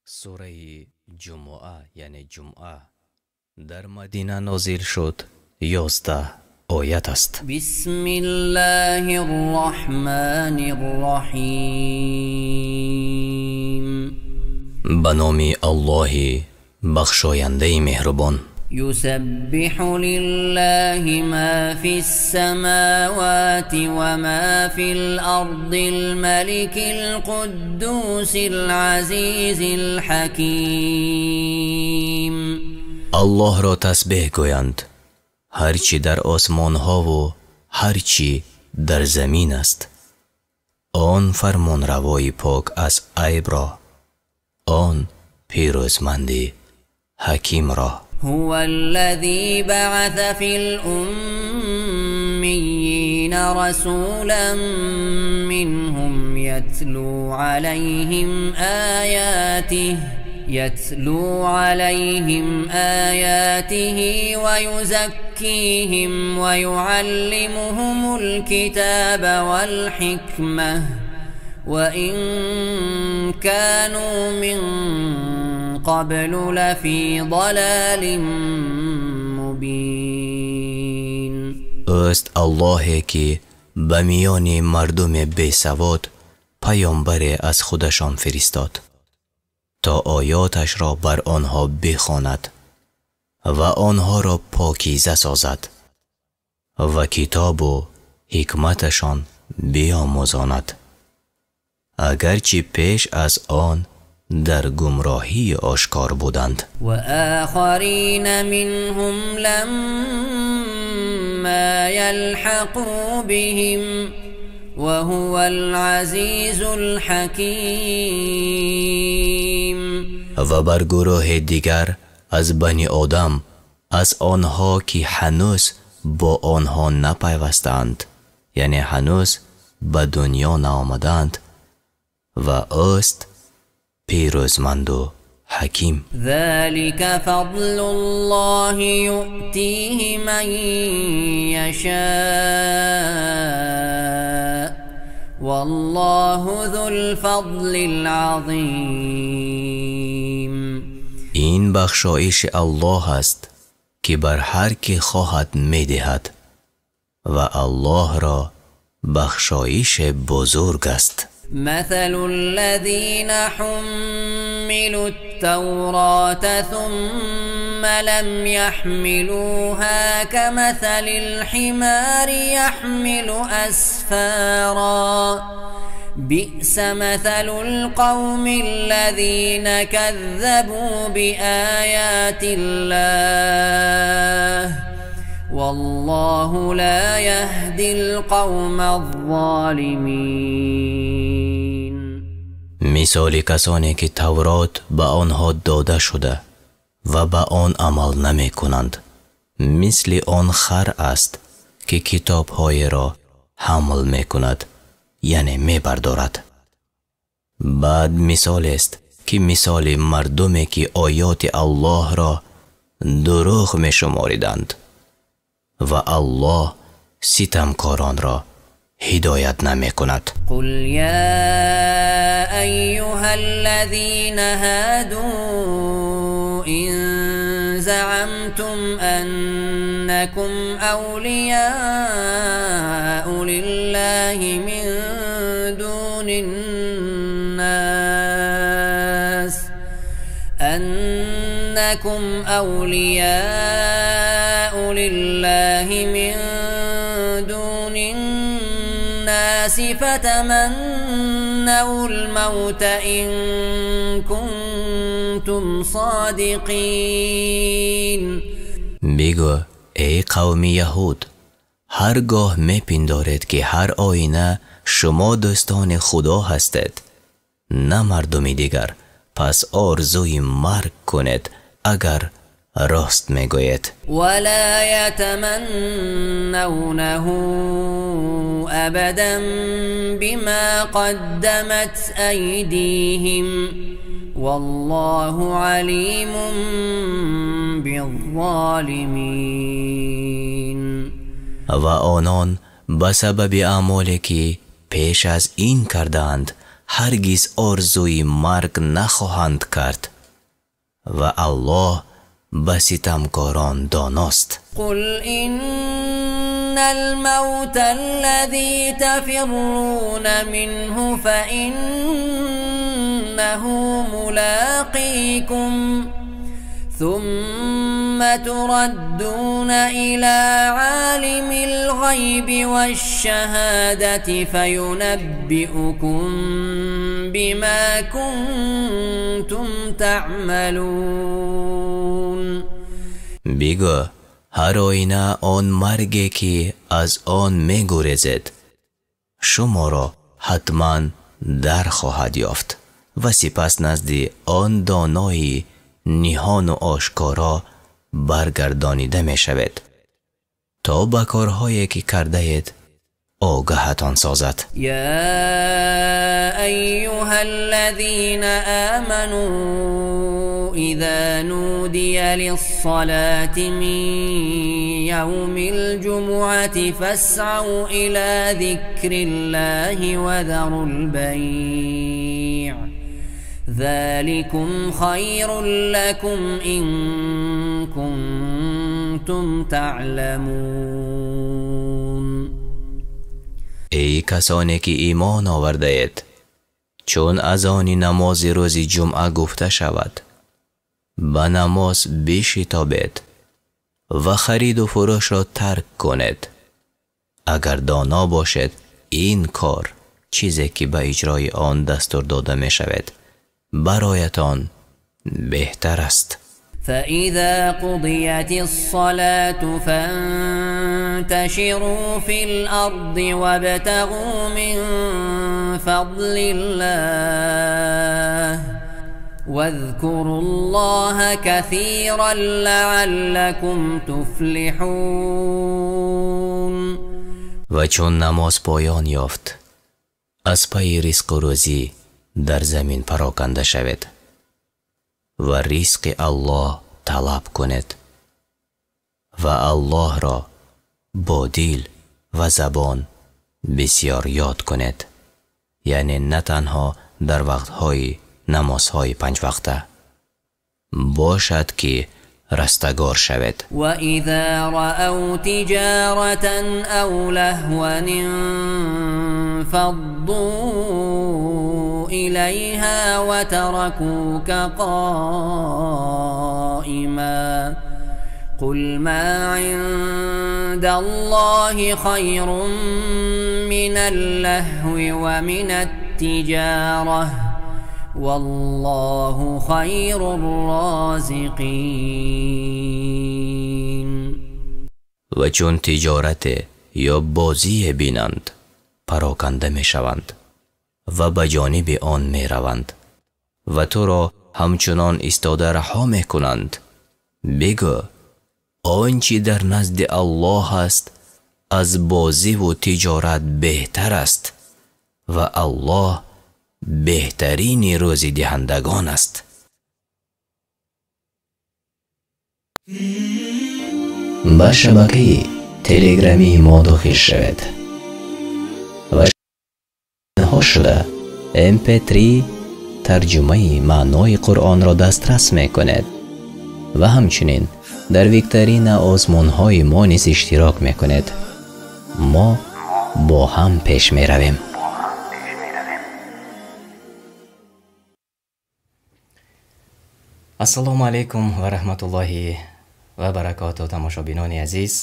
Сураи Ҷумъа, яъне Ҷумъа, дар Мадина нозил шуд, 11 оят аст. Бисмиллаҳир Раҳмонир Раҳим. Ба номи Аллоҳи бахшояндаи меҳрубон. يسبح لله ما في السماوات وما في الأرض الملك القدوس العزيز الحكيم. Аллоҳро тасбеҳ гӯянд ҳар чӣ дар осмонҳову ҳар чӣ дар замин аст, он фармонравои пок аз айбро, он пирӯзманди ҳакимро. هو الذي بعث في الأميين رسولا منهم يتلو عليهم آياته ويزكيهم ويعلمهم الكتاب والحكمة وإن كانوا من قبل لفي ضلال مبين. Ӯст Аллоҳе, ки ба миёни мардуми бесавод паёмбаре аз худашон фиристод, то оёташро бар онҳо бихонад ва онҳоро покиза созад ва китобу ҳикматашон биомӯзонад, агарчи пеш аз он дар гумроҳии ошкор буданд. وآخرين منهم لما يلحقوا بهم وهو العزيز الحكيم. Ва бар гурӯҳи дигар аз бани одам аз онҳо, ки ҳанӯз бо онҳо напайвастаанд, яъне ҳанӯз ба дунё наомадаанд, ва ӯст пирӯзманду ҳаким. ذلك فضل الله يؤتيه من يشاء والله ذو الفضل العظيم. Ин бахшоиши Аллоҳ аст, ки бар ҳар кӣ хоҳад медиҳад, ва Аллоҳро бахшоише бузург аст. مثل الذين حملوا التوراة ثم لم يحملوها كمثل الحمار يحمل أسفارا بئس مثل القوم الذين كذبوا بآيات الله والله لا يهدي القوم الظالمين. Мисоли касоне, ки Таврот ба онҳо дода шуда ва ба он амал намекунанд, мисли он хар аст, ки китобҳоеро ҳамл мекунад, яъне мебардорад. Бад мисолест, ки мисоли мардуме, ки оёти Аллоҳро дурӯғ мешумориданд, ва Аллоҳ ситамкоронро ҳидоят намекунад. قل يا أيها الذين هادوا إن زعمتم أنكم أولياء لله من دون الناس أنكم أولياء لله من دون الناس فتمنوا الموت إن كنتم صادقين. Бигӯ: эй қавми яҳуд, ҳар гоҳ мепиндоред, ки ҳар оина шумо дӯстони Худо ҳастед, на мардуми дигар, пас орзуи марг кунед, агар рост мегӯед. ولا يتمنونه أبدا بما قدمت أيديهم والله عليم بالظالمين. Ва онон ба сабаби аъмоле, ки пеш аз ин кардаанд, ҳаргиз орзуи марг нахоҳанд кард ва Аллоҳ ба ситамкорон доност. قل إن الموت الذي تفرون منه فإنه ملاقيكم ثم تردون إلى عالم الغيب والشهادة فينبئكم بما كنتم تعملون. بگو هر آینه آن مرگی که از آن میگریزید شما را حتما در خواهد یافت و سپس نزد آن دانای ниҳону ошкоро баргардонида мешавед то ба корҳое ки кардаед огаҳатон созад. يا أيها الذين آمنوا إذا نودي للصلاة من يوم الجمعة فاسعوا إلى ذكر الله وذروا البيع ذلكم خير لكم إن كنتم تعلمون. Эй касоне ки имон овардаед, чун азони намози рӯзи ҷумъа гуфта шавад, ба намоз бишитобед ва хариду фурӯшро тарк кунед. Агар доно бошед, ин кор чизе ки ба иҷрои он дастур дода мешавад бароятон беҳтар аст. فإذا قضيت الصلاة فانتشروا في الأرض وابتغوا من فضل الله واذكروا الله كثيرا لعلكم تفلحون. و چون намоз поён ёфт, аз пайи ризқу рӯзӣ дар замин пароканда шавед ва ризқи Аллоҳ талаб кунед ва Аллоҳро бо дил ва забон бисёр ёд кунед, яъне на танҳо дар вақтҳои намозҳои панҷвақта. Бошад ки растагор шавед. وإذا رأوا تجارة أو لهوا انفضوا إليها وتركوك قائما قل ما عند الله خير من اللهو ومن التجارة والله خير الرازقين. و چون تجارت یا بازی بینند پراکنده میشوند و به جانب آن میروند و تو را همچنان ایستاده رها میکنند. بگو آنچه در نزد الله است از بازی و تجارت بهتر است و الله беҳтарини рӯзидиҳандагон аст. Ба шабакаи телеграмии мо дохил шавед ва ҳо шуда MP3 тарҷумаи маънои Қуръонро дастрас мекунед ва ҳамчунин дар викторина озмунҳои мо низ иштирок мекунед. Мо бо ҳам пеш меравем. Ассалому алайкум ва раҳматуллоҳи ва баракоту. Тамошобинони азиз,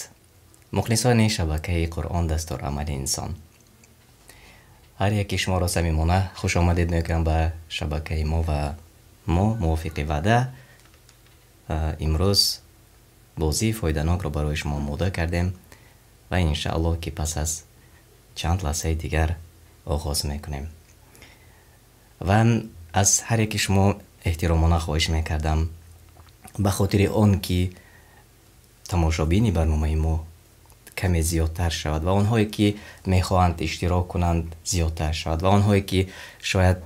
мухлисони шабакаи Қуръон дастурамали инсон, ҳар яки шуморо самимона хуш омадед мегӯям ба шабакаи мо ва мо мувофиқи ваъда имрӯз бозии фоиданокро барои шумо омода кардем ва иншааллоҳ ки пас аз чанд лаҳзаи дигар оғоз мекунем. Ва аз ҳар яки шумо эҳтиромона хоҳиш мекардам, ба хотири он ки тамошобини барномаи мо каме зиёдтар шавад ва онҳое ки мехоҳанд иштирок кунанд зиёдтар шавад ва онҳое ки шояд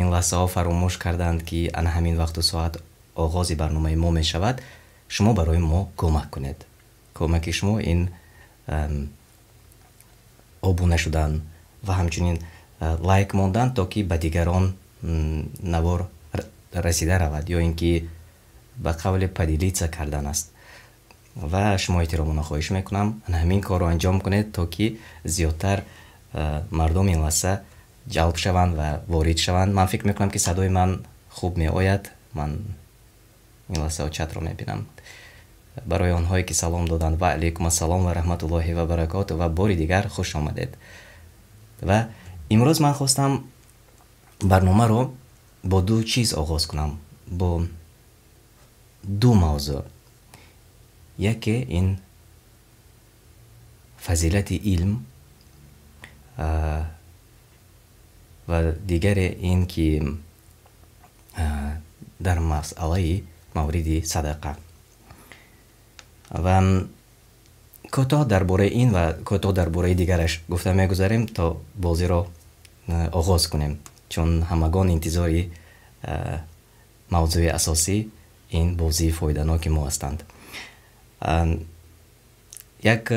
ин лаҳзаҳо фаромӯш карданд ки ана ҳамин вақту соат оғози барномаи мо мешавад, шумо барои мо кӯмак кунед. Кӯмаки шумо ин обуна шудан ва ҳамчунин Лайк мондан, то ки ба дигарон навор расида равад, ё ин ки ба қавле поделиться кардан аст. Ва шумо эҳтиромона хоҳиш мекунам, ҳамин корро анҷом кунед, то ки зиёдтар мардум ин лаҳза ҷалб шаванд ва ворид шаванд. Ман фикр мекунам, ки садои ман хуб меояд. Ман ин лаҳзаҳо чатро мебинам. Барои онҳое ки салом доданд, ва алайкум ассалом ва раҳматуллоҳи ва баракоту, ва бори дигар хуш омадед. Ва имрӯз ман хостам барномаро бо ду чиз оғоз кунам, бо ду мавзӯъ. Яке ин фазилати илм ва дигаре ин ки дар масъалаи мавриди садақа. Ва кӯтоҳ дар бораи ин ва кӯтоҳ дар бораи дигараш гуфта мегузарем, то бозиро оғоз кунем, чун ҳамагон интизори мавзӯи асосӣ, ин бозии фоиданоки мо ҳастанд. Як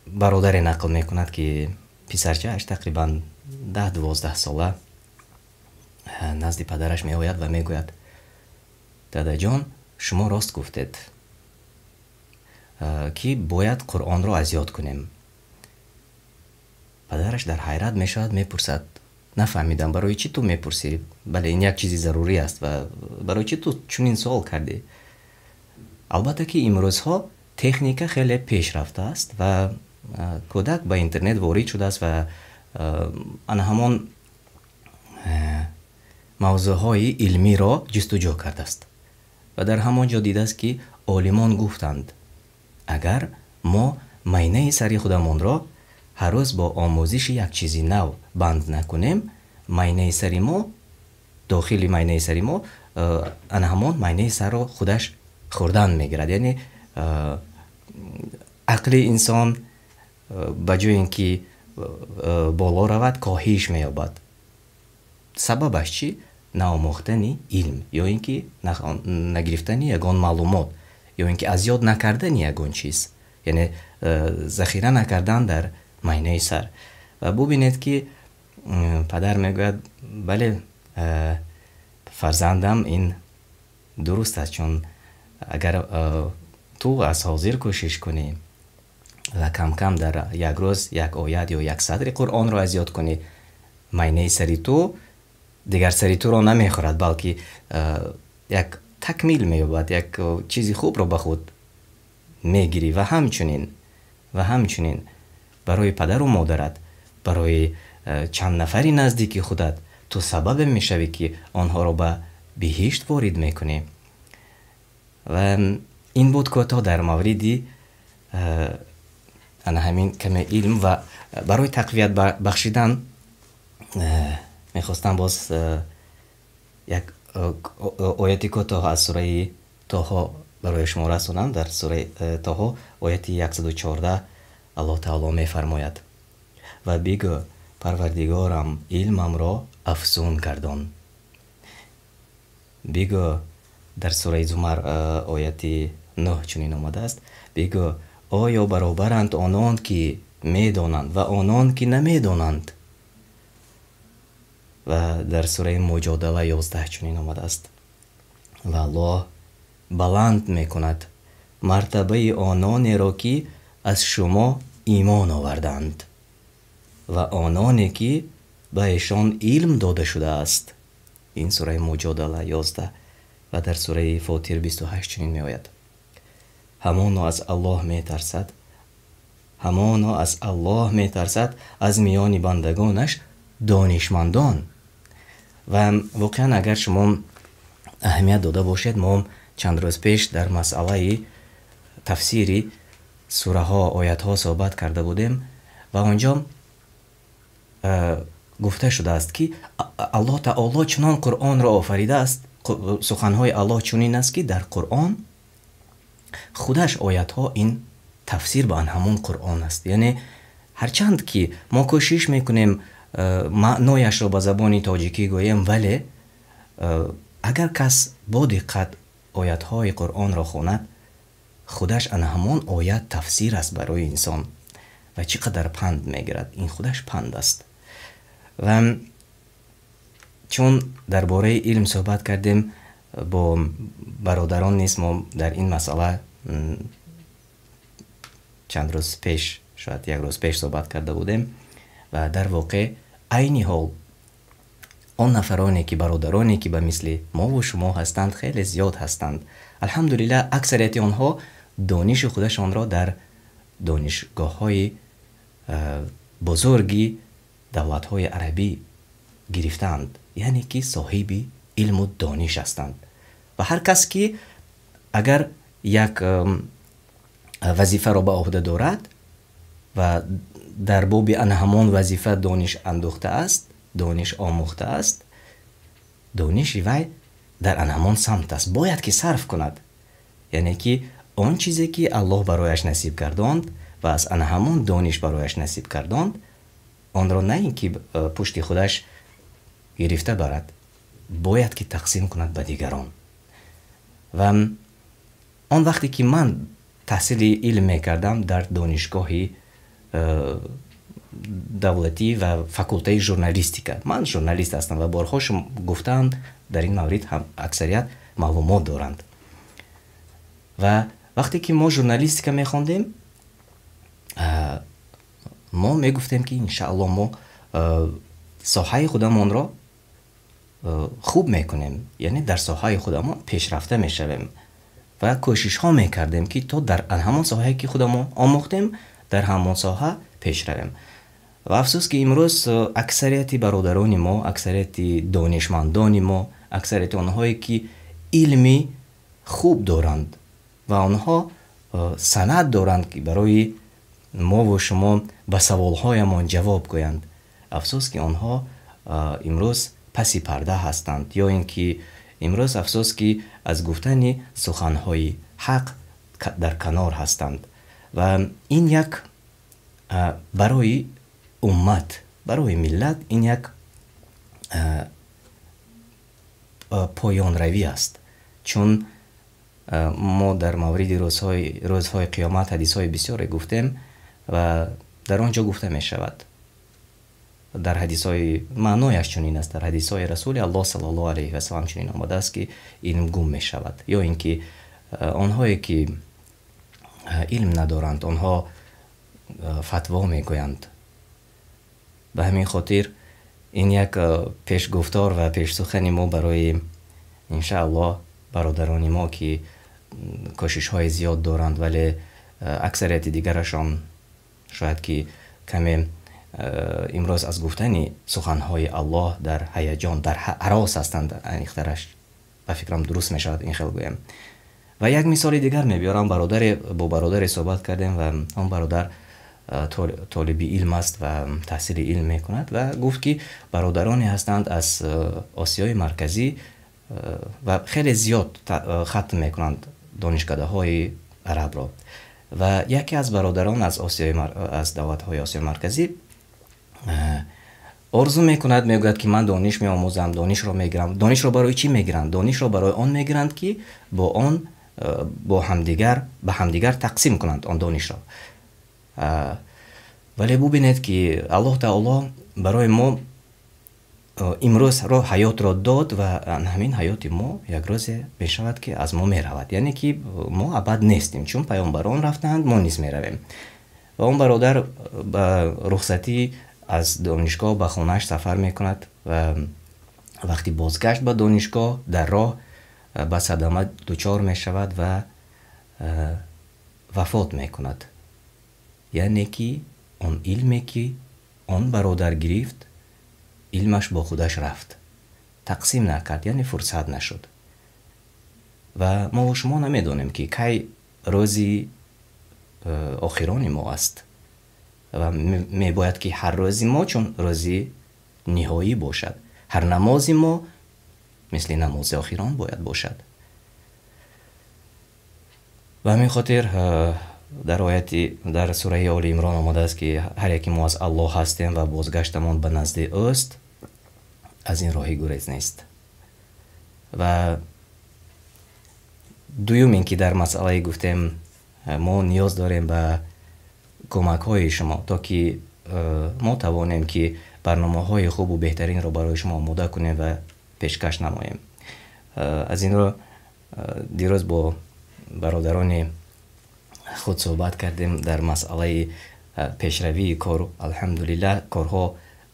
бародаре нақл мекунад, ки писарчааш тақрибан 10-12 сола назди падараш меояд ва мегӯяд: «Дадаҷон, шумо рост гуфтед, ки бояд Қуръонро аз ёд кунем». Падараш дар ҳайрат мешавад, мепурсад: «Нафаҳмидам, барои чӣ ту мепурсӣ? Бале, ин як чизи зарурӣ аст, ва барои чӣ ту чунин суол кардӣ?» Албатта ки имрӯзҳо техника хеле пешрафтааст ва кӯдак ба интернет ворид шудааст ва ана ҳамон мавзӯъҳои илмиро ҷустуҷӯ кардааст ва дар ҳамон ҷо дидааст, ки олимон гуфтанд, агар мо майнаи сари худамонро ҳар рӯз бо омӯзиши як чизи нав банд накунем, майнаи сари мо, дохили майнаи сари мо ана ҳамон майнаи сарро худаш хӯрдан мегирад. Яъне ақли инсон ба ҷои ин ки боло равад, коҳиш меёбад. Сабабаш чӣ? Наомӯхтани илм ё ин ки нагирифтани ягон маълумот, ё ин ки аз ёд накардани ягон чиз, яъне захира накардан дар майнаи сар. Ва бубинед, ки падар мегӯяд: «Бале, фарзандам, ин дуруст аст, чун агар ту аз ҳозир кӯшиш кунӣ ва камкам дар як рӯз як оят ё як сатри Қуръонро аз ёд кунӣ, майнаи сари ту дигар сари туро намехӯрад, балки як такмил меёбад, як чизи хубро ба худ мегирӣ ва ҳамчунин барои падару модарат, барои чанд нафари наздики худат ту сабабе мешавӣ, ки онҳоро ба биҳишт ворид мекунӣ». Ва ин буд кӯтоҳ дар мавриди ана ҳамин каме илм. Ва барои тақвият бахшидан мехостам боз як ояти кӯтоҳ аз сураи Тоҳо барои шумо расонам. Дар сураи Тоҳо, ояти 114, Аллоҳ таоло мефармояд: «Ва бигӯ: Парвардигорам, илмамро афзун гардон». Бигӯ, дар сураи Зумар, ояти 9 чунин омадааст: «Бигӯ: оё баробаранд онон ки медонанд ва онон ки намедонанд?» Ва дар сураи Муҷодала, 11 чунин омадааст: «Ва Аллоҳ баланд мекунад мартабаи ононеро, ки аз шумо имон оварданд, ва ононе ки ба эшон илм дода шудааст». Ин сураи Муҷодала, 11. Ва дар сураи Фотир, 28 чунин меояд: «Ҳамоно аз Аллоҳ метарсад, ҳамоно аз Аллоҳ метарсад аз миёни бандагонаш донишмандон». Ва воқеан, агар шумо аҳамият дода бошед, мо чанд рӯз пеш дар масъалаи тафсири сураҳо, оятҳо суҳбат карда будем ва онҷо гуфта шудааст, ки Аллоҳ таоло чунон Қуръонро офаридааст, суханҳои Аллоҳ чунин аст, ки дар Қуръон худаш оятҳо ин тафсир ба ҳамон Қуръон аст. Яъне ҳарчанд ки мо кӯшиш мекунем маънояшро ба забони тоҷикӣ гӯем, вале агар кас бо диққат оятҳои Қуръонро хонад, худаш ана ҳамон оят тафсир аст барои инсон ва чӣ қадар панд мегирад, ин худаш панд аст. Ва чун дар бораи илм суҳбат кардем, бо бародарон низ мо дар ин масъала чанд рӯз пеш, шояд як рӯз пеш суҳбат карда будем ва дар воқеъ айни ҳол он нафароне ки бародароне ки ба мисли мову шумо ҳастанд хеле зиёд ҳастанд. Алҳамдулиллаҳ, аксарияти онҳо дониши худашонро дар донишгоҳҳои бузурги давлатҳои арабӣ гирифтаанд, яъне ки соҳиби илму дониш ҳастанд. Ва ҳар кас ки агар як вазифаро ба уҳда дорад ва дар боби ана ҳамон вазифа дониш андӯхта аст, дониш омӯхта аст, дониши вай дар ана ҳамон самт аст, бояд ки сарф кунад. Яъне ки он чизе ки Аллоҳ барояш насиб гардонд ва аз ана ҳамон дониш барояш насиб гардонд, онро на ин ки пушти худаш гирифта барад, бояд ки тақсим кунад ба дигарон. Ва он вақте ки ман таҳсили илм мекардам дар донишгоҳи давлатӣ ва факултаи журналистика, ман журналист ҳастам ва борҳо гуфтаам, дар ин маврид ҳам аксарият маълумот доранд. Ва вақте ки мо журналистика мехондем, мо мегуфтем ки иншааллоҳ мо соҳаи худамонро хуб мекунем, яъне дар соҳаи худамон пешрафта мешавем ва кӯшишҳо мекардем ки то дар ҳамон соҳае ки худамон омӯхтем дар ҳамон соҳа пеш равем. Ва афсӯс ки имрӯз аксарияти бародарони мо, аксарияти донишмандони мо, аксарияти онҳое ки илми хуб доранд ва онҳо санад доранд ки барои мову шумо ба саволҳоямон ҷавоб гӯянд, афсӯс ки онҳо имрӯз паси парда ҳастанд, ё ин ки имрӯз афсӯс ки аз гуфтани суханҳои ҳақ дар канор ҳастанд. Ва ин як барои уммат, барои миллат ин як поёнравӣ аст, чун мо дар мавриди рӯзҳои қиёмат ҳадисҳои бисёре гуфтем ва дар он ҷо гуфта мешавад, дар ҳадисҳои маънояш чунин аст, дар ҳадисҳои Расули Аллоҳ саллаллоҳу алайҳи васаллам чунин омадааст ки илм гум мешавад, ё ин ки онҳое ки илм надоранд онҳо фатво мегӯянд. Ба ҳамин хотир ин як пешгуфтор ва пешсухани мо барои иншааллоҳ бародарони мо ки кӯшишҳои зиёд доранд, вале аксарияти дигарашон шояд ки каме имрӯз аз гуфтани суханҳои Аллоҳ дар ҳаяҷон, дар ҳарос ҳастанд, аниқтараш ба фикрам дуруст мешавад ин хел гӯям. Ва як мисоли дигар мебиёрам. Бо бародаре суҳбат кардем ва он бародар толиби илм аст ва таҳсили илм мекунад ва гуфт ки бародароне ҳастанд аз Осиёи Марказӣ ва хеле зиёд хатм мекунанд донишкадаҳои арабро. Ва яке аз бародарон аз аз давлатҳои Осиёи Марказӣ орзу мекунад, мегӯяд ки ман дониш меомӯзам, донишро мегирам. Донишро барои чӣ мегиранд? Донишро барои он мегиранд ки бо он бо ҳамдигар ба ҳамдигар тақсим кунанд он донишро. Вале бубинед ки Аллоҳ таоло барои мо имрӯзро ҳаётро дод ва ҳамин ҳаёти мо як рӯзе мешавад ки аз мо меравад, яъне ки мо абад нестем, чун паёмбарон рафтаанд, мо низ меравем. Ва он бародар ба рухсатӣ аз донишгоҳ ба хонааш сафар мекунад ва вақти бозгашт ба донишгоҳ дар роҳ ба садама дучор мешавад ва вафот мекунад. Яъне ки он илме ки он бародар гирифт, илмаш бо худаш рафт, тақсим накард, яъне фурсат нашуд. Ва мо шумо намедонем ки кай рӯзи охирони мо аст ва мебояд ки ҳар рӯзи мо чун рӯзи ниҳоӣ бошад, ҳар намози мо мисли намози охирон бояд бошад. Ба ҳамин хотир дар ояти дар сураи Оли Имрон омадааст ки ҳар яке мо аз Аллоҳ ҳастем ва бозгаштамон ба назди ӯст, аз ин роҳи гурез нест. Ва дуюм ин ки дар масъалае гуфтем мо ниёз дорем ба кӯмакҳои шумо, то ки мо тавонем ки Барномаҳои хубу беҳтаринро барои шумо омода кунем ва пешкаш намоем. Аз ин рӯ дирӯз бо бародарони худ суҳбат кардем дар масъалаи пешравии кор. Алҳамдулиллаҳ, корҳо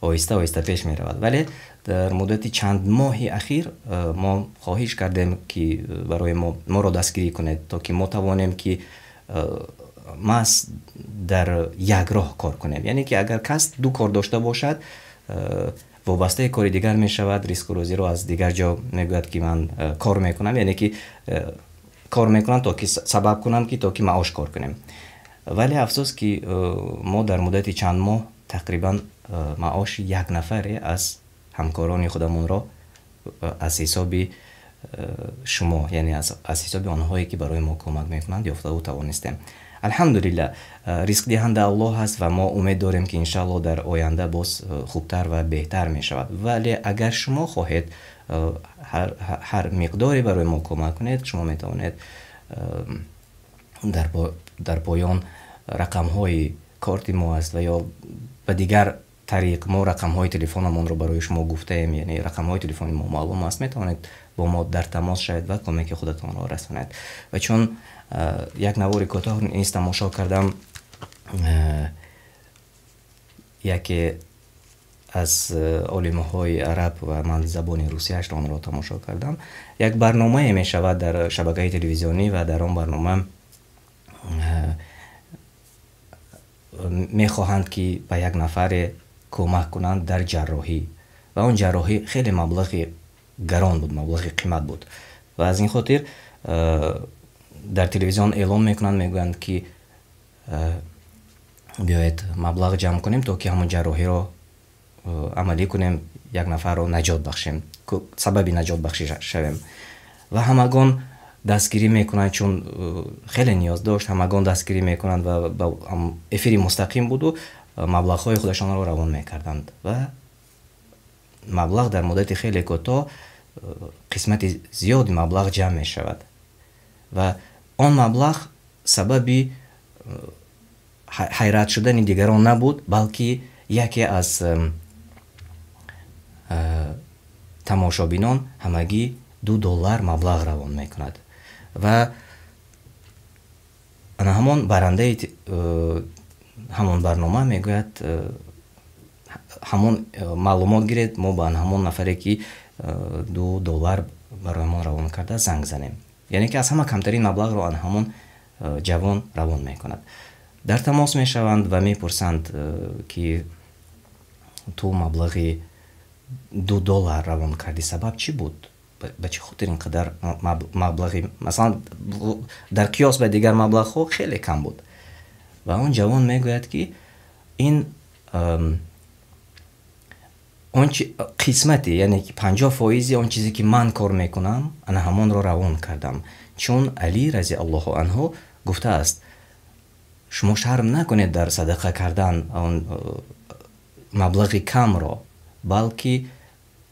оҳиста оҳиста пеш меравад, вале дар муддати чанд моҳи ахир мо хоҳиш кардем, ки барои мо моро дастгирӣ кунед, то ки мо тавонем, ки маҳз дар як роҳ кор кунем. Яъне ки агар кас ду кор дошта бошад, вобастаи кори дигар мешавад, ризқу рӯзиро аз дигар ҷо мегӯяд, ки ман кор мекунам, яъне ки кор мекунам, то ки сабаб кунам, ки то ки маош кор кунем. Вале афсӯс, ки мо дар муддати чанд моҳ тақрибан маоши як нафаре аз ҳамкорони худамонро аз ҳисоби шумо, яъне аз ҳисоби онҳое, ки барои мо кӯмак мекунанд, ёфтаву тавонистем. Алҳамдулиллаҳ, ризқдиҳанда Аллоҳ аст ва мо умед дорем, ки иншааллоҳ дар оянда боз хубтар ва беҳтар мешавад. Вале агар шумо хоҳед ҳар миқдоре барои мо кӯмак кунед, шумо метавонед дар поён рақамҳои корти мо аст ва ё ба дигар тариқ мо рақамҳои телефонамонро барои шумо гуфтаем, яъне рақамҳои телефони мо маълум аст, метавонед бо мо дар тамос шавед ва кӯмаки худатонро расонед. Ва чун як навори кӯтоҳ низ тамошо кардам, яке аз олимҳои араб, ва ман забони русияшро онро тамошо кардам, як барномае мешавад дар шабакаи телевизионӣ ва дар он барнома мехоҳанд, ки ба як нафаре кӯмак кунанд дар ҷарроҳӣ, ва он ҷарроҳӣ хеле маблағи гарон буд, маблағи қимат буд. Ва аз ин хотир дар телевизион эълон мекунанд, мегӯянд, ки биёед маблағ ҷамъ кунем, то ки ҳамон ҷарроҳиро амалӣ кунем, як нафарро наҷот бахшем, сабаби наҷотбахшӣ шавем. Ва ҳамагон дастгирӣ мекунанд, чун хеле ниёз дошт, ҳамагон дастгирӣ мекунанд ва эфири мустақим буду маблағҳои худашонро равон мекарданд. Ва маблағ дар муддати хеле кӯтоҳ қисмати зиёди маблағ ҷамъ мешавад ва он маблағ сабаби ҳайрат шудани дигарон набуд, балки яке аз тамошобинон ҳамагӣ $2 маблағ равон мекунад ва ана ҳамон барандаи ҳамон барнома мегӯяд: ҳамон маълумот гиред, мо ба ҳамон нафаре, ки $2 барои мо равон карда, занг занем. Яъне ки аз ҳама камтарин маблағро ана ҳамон ҷавон равон мекунад. Дар тамос мешаванд ва мепурсанд, ки ту маблағи $2 равон кардӣ, сабаб чӣ буд, ба чӣ хотир ин қадар маблағи, масалан, дар қиёс ба дигар маблағҳо хеле кам буд? Ва он ҷавон мегӯяд, ки ин он қисмате, яъне ки 50% он чизе, ки ман кор мекунам, ана ҳамонро равон кардам, чун Али разиаллоҳу анҳу гуфтааст: шумо шарм накунед дар садақа кардан он маблағи камро, балки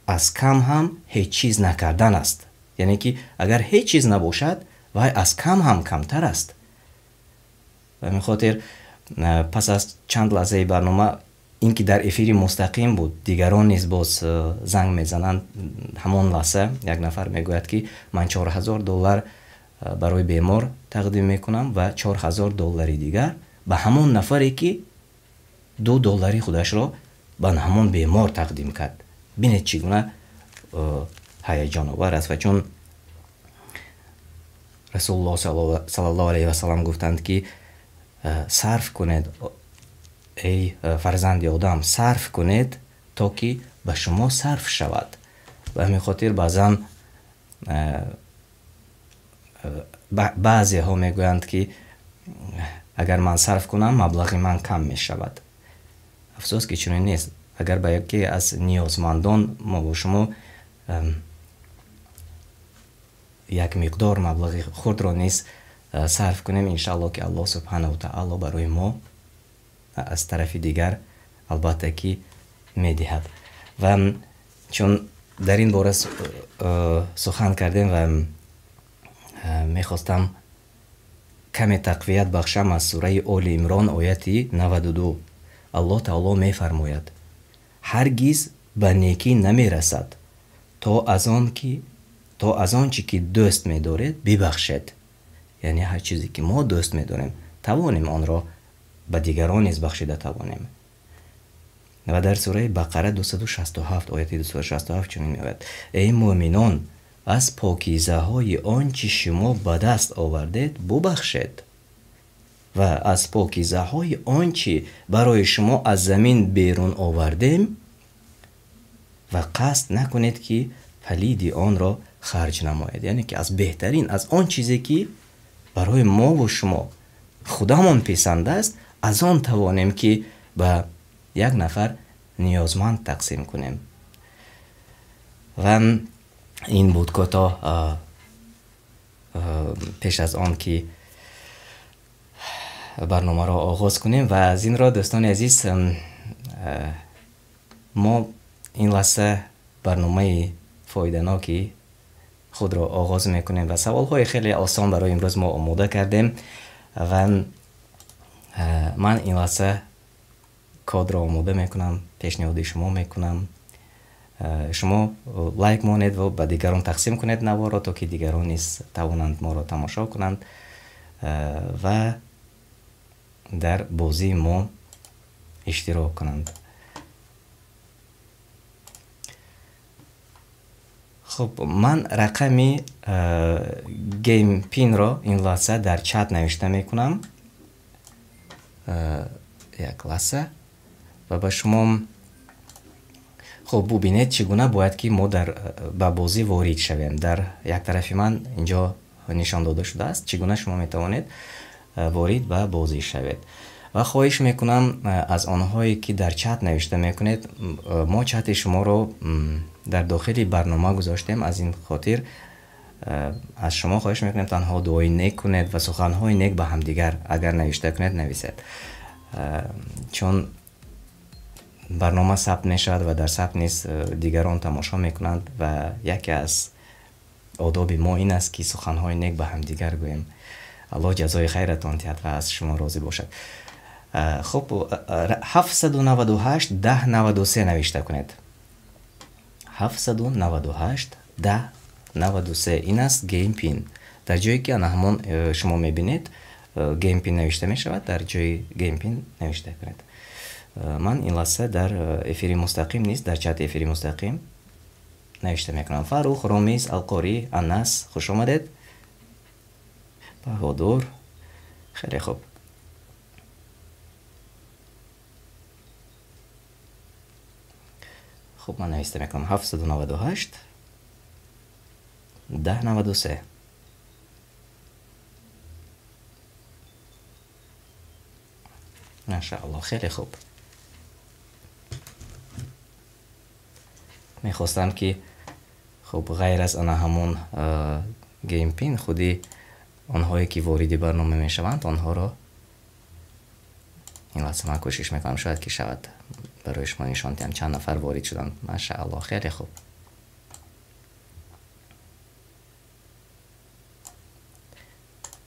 аз кам ҳам ҳеҷ чиз накардан аст. Яъне ки агар ҳеҷ чиз набошад, вай аз кам ҳам камтар аст. Ба ҳамин хотир пас аз чанд лаҳзаи барнома, ин ки дар эфири мустақим буд, дигарон низ боз занг мезананд. Ҳамон лаҳза як нафар мегӯяд, ки ман $4000 барои бемор тақдим мекунам ва $4000 дигар ба ҳамон нафаре, ки $2 худашро ба ҳамон бемор тақдим кард. Бинед, чӣ гуна ҳаяҷоновар аст. Ва чун Расулуллоҳ саллаллоҳу алайҳи васаллам гуфтанд, ки сарф кунед, эй фарзанди одам, сарф кунед, то ки ба шумо сарф шавад. Ба ҳамин хотир баъзан баъзеҳо мегӯянд, ки агар ман сарф кунам, маблағи ман кам мешавад. Афсӯс, ки чунин нест. Агар ба яке аз ниёзмандон мо бо шумо як миқдор маблағи хурдро низ сарф кунем, иншаалло, ки Аллоҳ субҳанаҳу таоло барои мо аз тарафи дигар албатта ки медиҳад. Ва чун дар ин бора сухан кардем ва мехостам каме тақвият бахшам аз сураи Оли Имрон, ояти 92. Аллоҳ таоло мефармояд: ҳаргиз ба некӣ намерасад, то аз он чӣ ки дӯст медоред бибахшед. Яъне ҳар чизе ки мо дӯст медорем, тавонем онро ба дигарон низ бахшида тавонем. Ва дар сураи Бақара 267, ояти 267 чунин меояд: эй мӯъминон, аз покизаҳои он чӣ шумо ба даст овардед бубахшед ва аз покизаҳои он чӣ барои шумо аз замин берун овардем ва қасд накунед ки палиди онро харҷ намоед. Яъне ки аз беҳтарин, аз он чизе ки барои мо ва шумо худамон писанд аст, аз он тавонем ки ба як нафар ниёзманд тақсим кунем. Ва ин буд кӯтоҳ пеш аз он ки барномаро оғоз кунем. Ва аз ин ро дӯстони азиз, мо ин лаҳза барномаи фоиданоки худро оғоз мекунем ва саволҳои хеле осон барои имрӯз мо омода кардем ва ман ин лаҳза кодро омода мекунам, пешниҳоди шумо мекунам. Шумо лайк монед ва ба дигарон тақсим кунед наворро, то ки дигарон низ тавонанд моро тамошо кунанд ва дар бозии мо иштирок кунанд. Хуб, ман рақами game pin-ро ин лаҳза дар чат навишта мекунам. Як лаҳза ва ба шумо хуб бубинед чӣ гуна бояд ки мо ба бозӣ ворид шавем. Дар як тарафи ман инҷо нишон дода шудааст чӣ гуна шумо метавонед ворид ба бозӣ шавед. Ва хоҳиш мекунам аз онҳое ки дар чат навишта мекунед, мо чати шуморо дар дохили барнома гузоштем, аз ин хотир аз шумо хоҳиш мекунем танҳо дуои нек кунед ва суханҳои нек ба ҳамдигар агар навишта кунед нависед, чун барнома сабт мешавад ва дар сабт низ дигарон тамошо мекунанд ва яке аз одоби мо ин аст ки суханҳои нек ба ҳамдигар гӯем. Аллоҳ ҷазои хайратон диҳад ва аз шумо розӣ бошад. Хуб, 798 1093 навишта кунед. 798 1093 ин аст game pin. Дар ҷое ки ана ҳамон шумо мебинед game pin навишта мешавад, дар ҷои game pin навишта кунед. Ман ин лаҳза дар эфири мустақим низ, дар чати эфири мустақим навишта мекунам. Фарух, Ромиз, Алқорӣ, Анас, хуш омадед. Баҳодур, хеле хуб. Хуб, ман навишта мекунам 798 1093. Машааллоҳ, хеле хуб. Мехостам ки хуб ғайр аз ана ҳамон game pin худи онҳое ки вориди барнома мешаванд онҳоро ин лаҳза ман кӯшиш мекунам, шояд ки шавад барои шумо нишон диҳам чанд нафар ворид шуданд. Машааллоҳ, хеле хуб.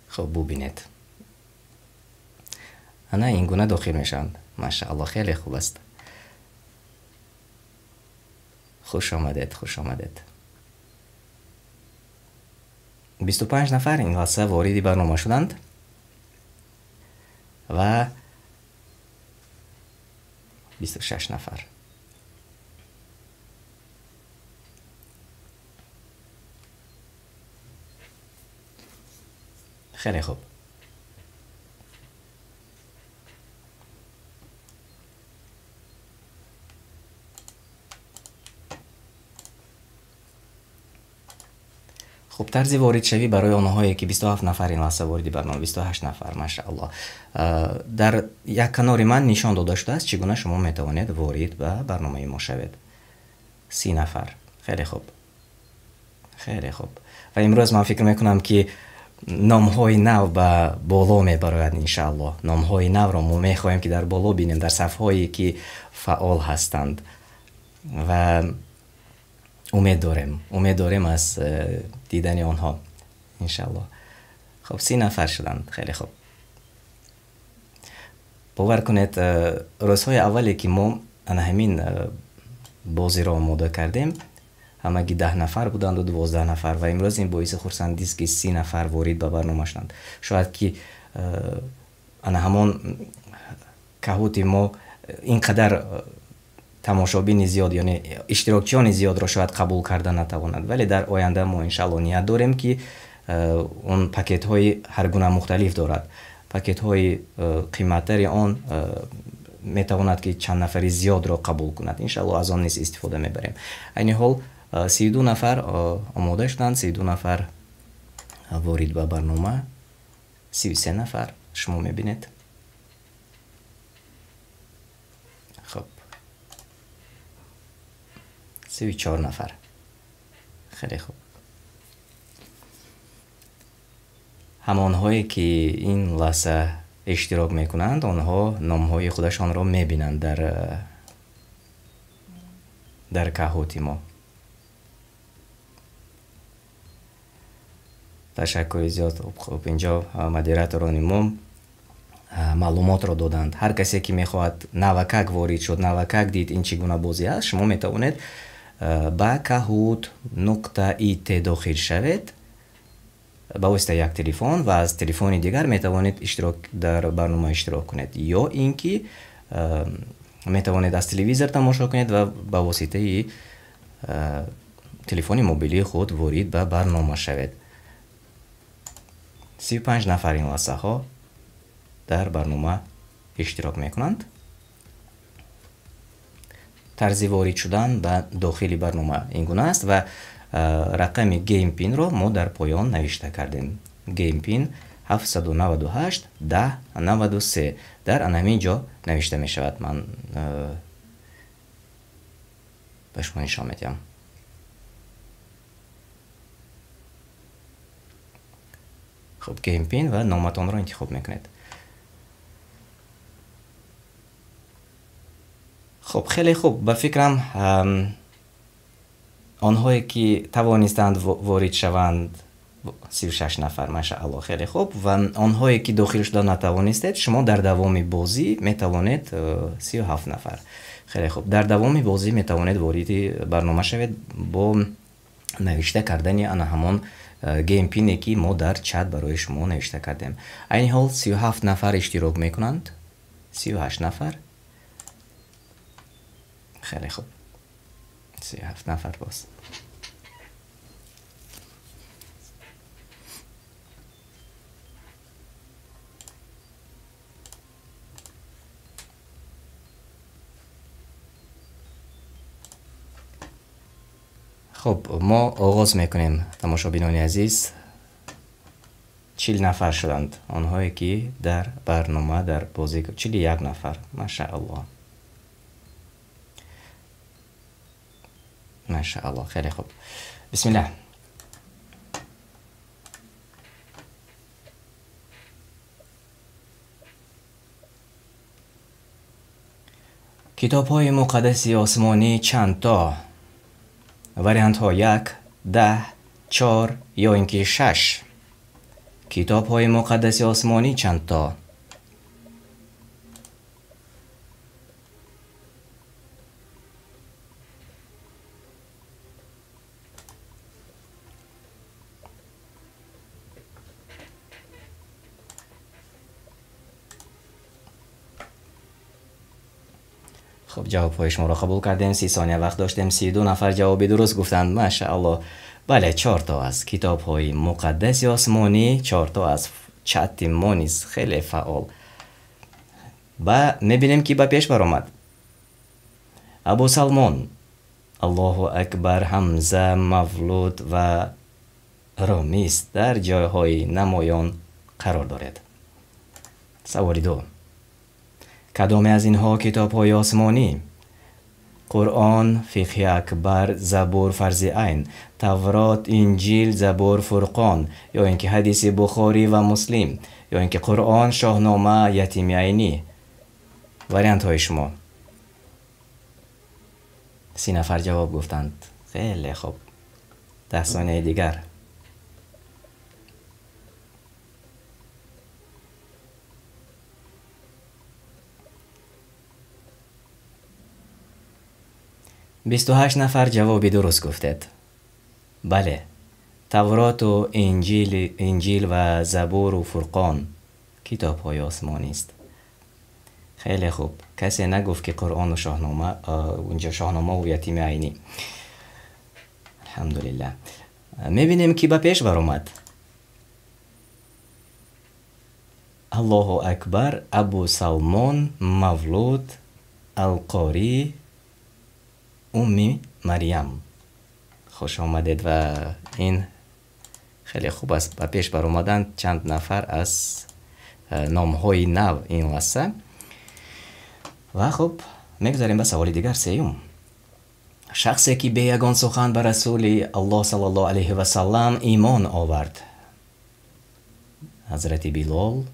Хуб, бубинед, ана ин гуна дохил мешаванд. Машааллоҳ, хеле хуб аст. Хуш омадед, хуш омадед. 25 нафар ин лаҳза вориди барнома шуданд ва 26 нафар. Хеле хуб. Хуб, тарзи воридшавӣ барои онҳое ки 27 нафар ин лаҳза вориди барнома, 28 нафар, машааллоҳ. Дар як канори ман нишон дода шудааст чӣ гуна шумо метавонед ворид ба барномаи мо шавед. 30 нафар. Хеле хуб, хеле хуб. Ва имрӯз ман фикр мекунам ки номҳои нав ба боло мебарояд иншааллоҳ. Номҳои навро мо мехоҳем ки дар боло бинем, дар сафҳое ки фаъол ҳастанд ва умед дорем аз дидани онҳо иншааллоҳ. Хуб, 30 нафар шуданд. Хеле хуб. Бовар кунед, рӯзҳои аввале ки мо ана ҳамин бозиро омода кардем, ҳамаги 10 нафар буданд ва 12 нафар, ва имрӯз ин боиси хурсандист, ки 30 нафар ворид ба барнома шуданд. Шояд ки ана ҳамон Kahoot-и мо ин қадар тамошобини зиёд, яъне иштирокчиёни зиёдро шояд қабул карда натавонад, вале дар оянда мо иншаалло ният дорем, ки он пакетҳои ҳар гуна мухталиф дорад. Пакетҳои қиматтари он метавонад, ки чанд нафари зиёдро қабул кунад. Иншаалло аз он низ истифода мебарем. Айни ҳол 32 нафар омода шуданд, 32 нафар ворид ба барнома, 33 нафар шумо мебинед. Хуб, 34 нафар. Хеле хуб. Ҳамонҳое ки ин лаҳза иштирок мекунанд, онҳо номҳои худашонро мебинанд дар Kahoot-и мо. Ташаккури зиёд. Хуб, инҷо модераторони мо маълумотро доданд. Ҳар касе ки мехоҳад навакак ворид шуд, навакак дид ин чӣ гуна бозӣ аст, шумо метавонед ба kahoot.it дохил шавед ба воситаи як телефон ва аз телефони дигар метавонед иштирок дар барнома иштирок кунед, ё ин ки метавонед аз телевизор тамошо кунед ва ба воситаи телефони мобилии худ ворид ба барнома шавед. 35 нафар ин лаҳзаҳо дар барнома иштирок мекунанд. Тарзи ворид шудан ба дохили барнома ин гуна аст ва рақами game pin-ро мо дар поён навишта кардем. Game pin 798 10 93 дар ана ҳамин ҷо навишта мешавад. Ман ба шумо нишон медиҳам. Хуб, game pin ва номатонро интихоб мекунед. Хуб, хеле хуб. Ба фикрам, онҳое ки тавонистанд ворид шаванд, 36 нафар, машаалло, хеле хуб. Ва онҳое ки дохил шуда натавонистед, шумо дар давоми бозӣ метавонед, 37 нафар, хеле хуб, дар давоми бозӣ метавонед вориди барнома шавед бо навишта кардани ана ҳамон game pin-е ки мо дар чат барои шумо навишта кардем. Айни ҳол 37 нафар иштирок мекунанд, 38 нафар, хеле хуб, 37 нафар боз. Хуб, мо оғоз мекунем, тамошобинони азиз. 40 нафар шуданд онҳое ки дар барнома, дар бозӣ, 41 нафар, машаалло, машаалло, хеле хуб. Бисмиллаҳ. Китобҳои муқаддаси осмонӣ чанд то? Вариантҳо: як, 10, чор ё ин ки шаш. Китобҳои муқаддаси осмонӣ чанд то? Хуб, ҷавобҳои шуморо қабул кардем. 30 сония вақт доштем. 32 нафар ҷавоби дуруст гуфтанд, машаалло. Бале, чорто аст. Китобҳои муқаддаси осмонӣ чорто аст. Чати мо низ хеле фаъол. Ба мебинем, ки ба пеш баромад. Абу Салмон, Аллоҳу акбар, Ҳамза, Мавлуд ва Ромис дар ҷойҳои намоён қарор доред. Саволи ду: кадоме аз инҳо китобҳои осмонӣ? Қуръон, Фиқҳи акбар, Забур, фарзи айн, Таврот, Инҷил, Забур, Фурқон ё ин ки ҳадиси Бухорӣ ва Муслим ё ин ки Қуръон, Шоҳнома, Ятими Айнӣ. Вариантҳои шумо. 30 нафар ҷавоб гуфтанд, хеле хуб. 10 сонияи дигар. 28 нафар ҷавоби дуруст гуфтед. Бале, Тавроту Инҷил ва Забуру Фурқон китобҳои осмонист. Хеле хуб. Касе нагуфт, ки Қуръону Шоҳнома, унҷо Шоҳномаву Ятими Айнӣ. Алҳамдулиллаҳ. Мебинем, ки ба пеш баромад. Аллоҳу акбар, Абу Салмон, Мавлуд, Алқорӣ, Умми Марьям. Хуш омадед ва ин хеле хуб аст. Ба пеш баромадан чанд нафар аз номҳои нав ин лаҳза. Ва хуб, мегузарем ба саволи дигар, сеюм. Шахсе ки бе ягон сухан ба Расули Аллоҳ саллаллоҳу алайҳи васаллам имон овард. Ҳазрати Билол,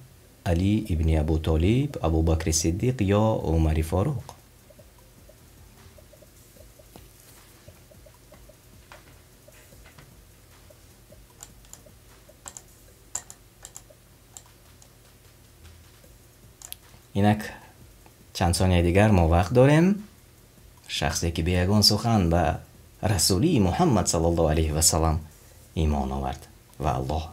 Али ибни Абу Толиб, Абубакри Сиддиқ ё Умари Форуқ? Инак чанд сонияи дигар мо вақт дорем. Шахсе ки бе ягон сухан ба Расулии Муҳаммад саллаллоҳу алайҳи васаллам имон овард ва Аллоҳ.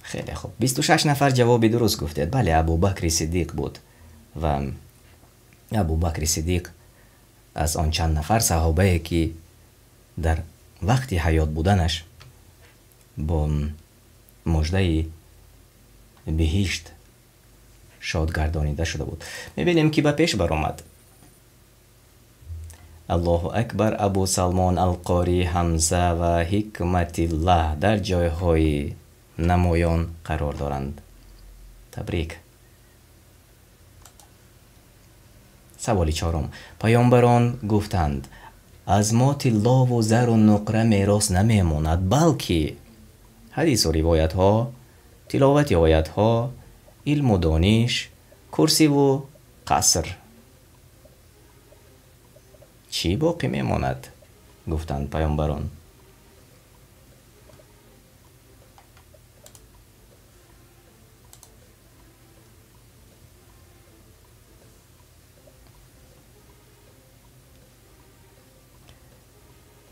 Хеле хуб. 26 нафар ҷавоби дуруст гуфтед. Бале, Абубакри Сиддиқ буд ва Абубакри Сиддиқ аз он чанд нафар саҳобае ки дар вақти ҳаёт буданаш бо муждаи биҳишт шод гардонида шуда буд. Мебинем, ки ба пеш баромад. Аллоҳу акбар, Абу Салмон, Алқорӣ, Ҳамза ва Ҳикматиллаҳ дар ҷойҳои намоён қарор доранд. Табрик. Саволи чорум. Паёмбарон гуфтанд: аз мо тиллову зару нуқра мерос намемонад, балки ҳадису ривоятҳо, тиловати оятҳо, илму дониш, курсиву қаср. Чӣ боқӣ мемонад? Гуфтанд паёмбарон.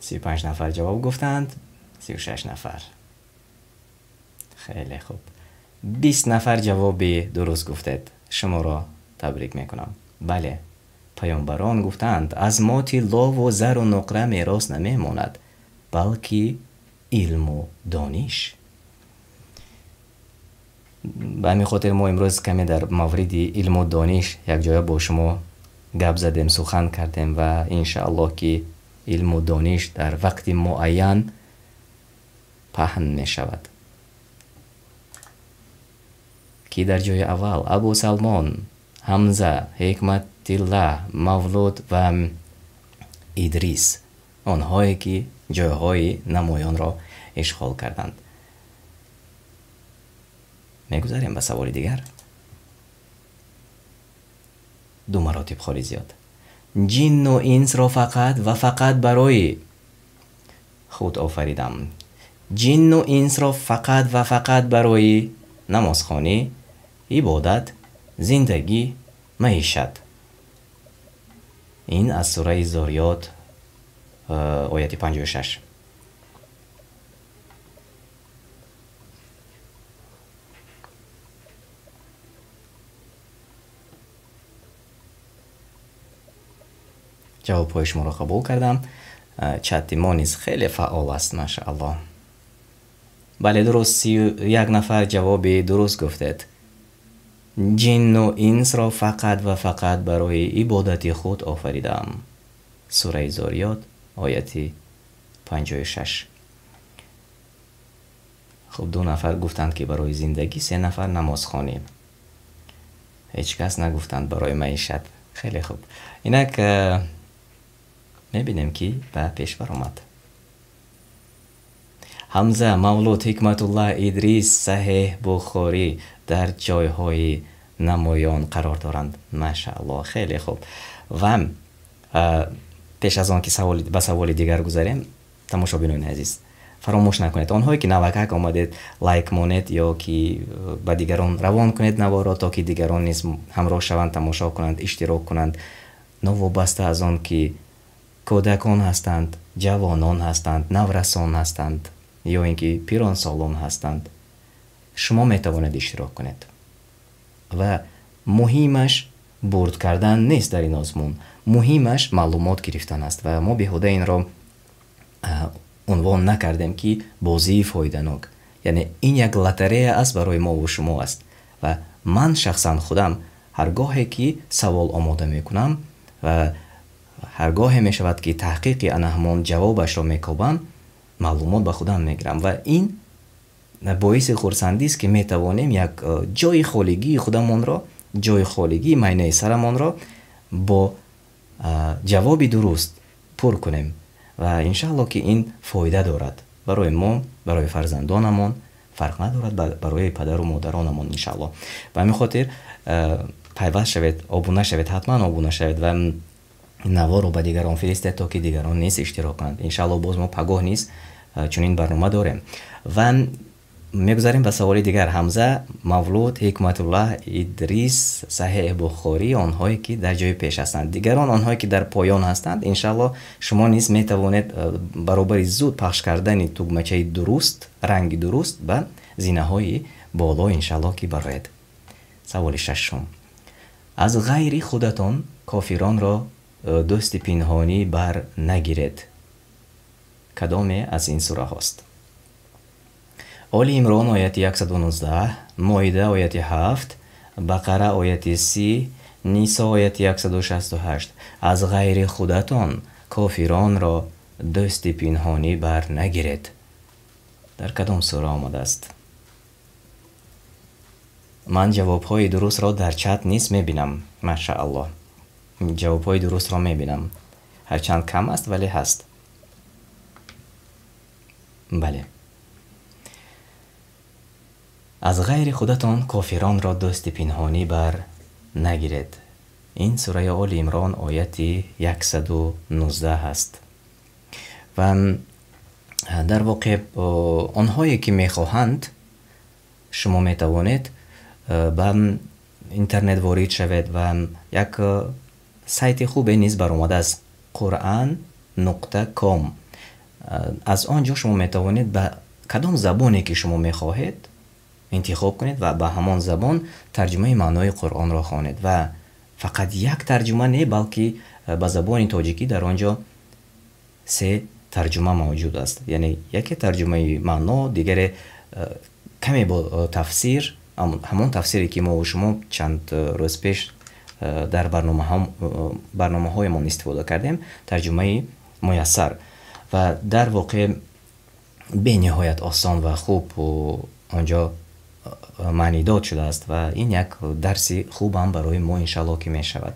35 нафар ҷавоб гуфтанд, 36 нафар. Хеле хуб. 20 нафар ҷавоби дуруст гуфтед. Шуморо табрик мекунам. Бале, паёмбарон гуфтанд: аз мо тиллову зару нуқра мерос намемонад, балки илму дониш. Ба ҳамин хотир мо имрӯз каме дар мавриди илму дониш якҷоя бо шумо гап задем, сухан кардем ва иншааллоҳ ки илму дониш дар вақти муайян паҳн мешавад. Ки дар ҷои аввал Абу Салмон, Ҳамза, Ҳикматиллаҳ, Мавлуд ва Идрис, онҳое ки ҷойҳои намоёнро ишғол карданд. Мегузарем ба саволи дигар. Ду маротиб холи зиёд. Ҷинну инсро фақат ва фақат барои худ офаридам. Ҷинну инсро фақат ва фақат барои намозхонӣ, ибодат, зиндагӣ, маишат. Ин аз сураи Зориёт, ояти 56. Ҷавобҳои шуморо қабул кардам. Чати мо низ хеле фаъол аст, машааллоҳ. Бале, дуруст, 31 нафар ҷавоби дуруст гуфтед. Ҷинну инсро фақат ва фақат барои ибодати худ офаридам. Сураи Зориёт, ояти 56. Хуб, 2 нафар гуфтанд, ки барои зиндагӣ, 3 нафар намозхонӣ. Ҳеҷ кас нагуфтанд барои маишат. Хеле хуб. Инак мебинем, ки ба пеш баромад. Ҳамза, Мавлуд, Ҳикматуллаҳ, Идрис, Саҳеҳ Бухорӣ дар ҷойҳои намоён қарор доранд. Машааллоҳ, хеле хуб. Ва пеш аз он ки ба саволи дигар гузарем, тамошобинони азиз, фаромӯш накунед, онҳое ки навакак омадед, лайк монед ё ки ба дигарон равон кунед наворо, то ки дигарон низ ҳамроҳ шаванд, тамошо кунанд, иштирок кунанд. Новобаста аз он ки кӯдакон ҳастанд, ҷавонон ҳастанд, наврасон ҳастанд ё ин ки пиронсолон ҳастанд, шумо метавонед иштирок кунед. Ва муҳимаш бурд кардан нест дар ин озмун, муҳимаш маълумот гирифтан аст. Ва мо беҳуда инро унвон накардем ки бозии фоиданок, яъне ин як лотарея аст барои мо ва шумо аст. Ва ман шахсан худам ҳар гоҳе ки савол омода мекунам ва ҳар гоҳе мешавад ки таҳқиқи ана ҳамон ҷавобашро мекобам, маълумот ба худам мегирам. Ва ин боиси хурсандист ки метавонем як ҷои холигии худамонро, ҷои холигии майнаи сарамонро бо ҷавоби дуруст пур кунем. Ва иншааллоҳ ки ин фоида дорад барои мо, барои фарзандонамон, фарқ надорад, барои падару модаронамон иншааллоҳ. Ба ҳамин хотир пайваст шавед, обуна шавед, ҳатман обуна шавед ва наворро ба дигарон фиристед, то ки дигарон низ иштирок кунанд. Иншааллоҳ боз мо пагоҳ низ чунин барнома дорем. Ва мегузарем ба саволи дигар. Ҳамза, Мавлуд, Ҳикматуллоҳ, Идрис, Саҳеҳ Бухорӣ, онҳое ки дар ҷои пеш ҳастанд. Дигарон онҳое ки дар поён ҳастанд, иншааллоҳ шумо низ метавонед баробари зуд пахш кардани тугмачаи дуруст, ранги дуруст ба зинаҳои боло иншааллоҳ ки бароед. Саволи шашум. Аз ғайри худатон кофиронро дӯсти пинҳонӣ бар нагиред. Кадоме аз ин сураҳост? Оли Имрон ояти 119, Моида ояти 7, Бақара ояти 30, Нисо ояти 168. Аз ғайри худатон кофиронро дӯсти пинҳонӣ бар нагиред. Дар кадом сура омадааст? Ман ҷавобҳои дурустро дар чат низ мебинам. Машааллоҳ. Ҷавобҳои дурустро мебинам. Ҳарчанд кам аст, вале ҳаст. Бале. Аз ғайри худатон кофиронро дӯсти пинҳонӣ бар нагиред. Ин сураи Оли Имрон ояти 119 аст. Ва дар воқеъ онҳое ки мехоҳанд, шумо метавонед ба интернет ворид шавед ва як сайти хубе низ баромадааст, quran.com. Аз он ҷо шумо метавонед ба кадом забоне ки шумо мехоҳед интихоб кунед ва ба ҳамон забон тарҷумаи маънои Қуръонро хонед. Ва фақат як тарҷума не, балки ба забони тоҷикӣ дар он ҷо се тарҷума мавҷуд аст. Яъне яке тарҷумаи маъно, дигаре каме бо тафсир, ҳамон тафсире ки мо ва шумо чанд рӯз пеш дар барномаҳоямон истифода кардем, тарҷумаи муяссар. Ва дар воқеъ бениҳоят осон ва хуб онҷо маънидод шудааст ва ин як дарси хубам барои мо иншааллоҳ ки мешавад.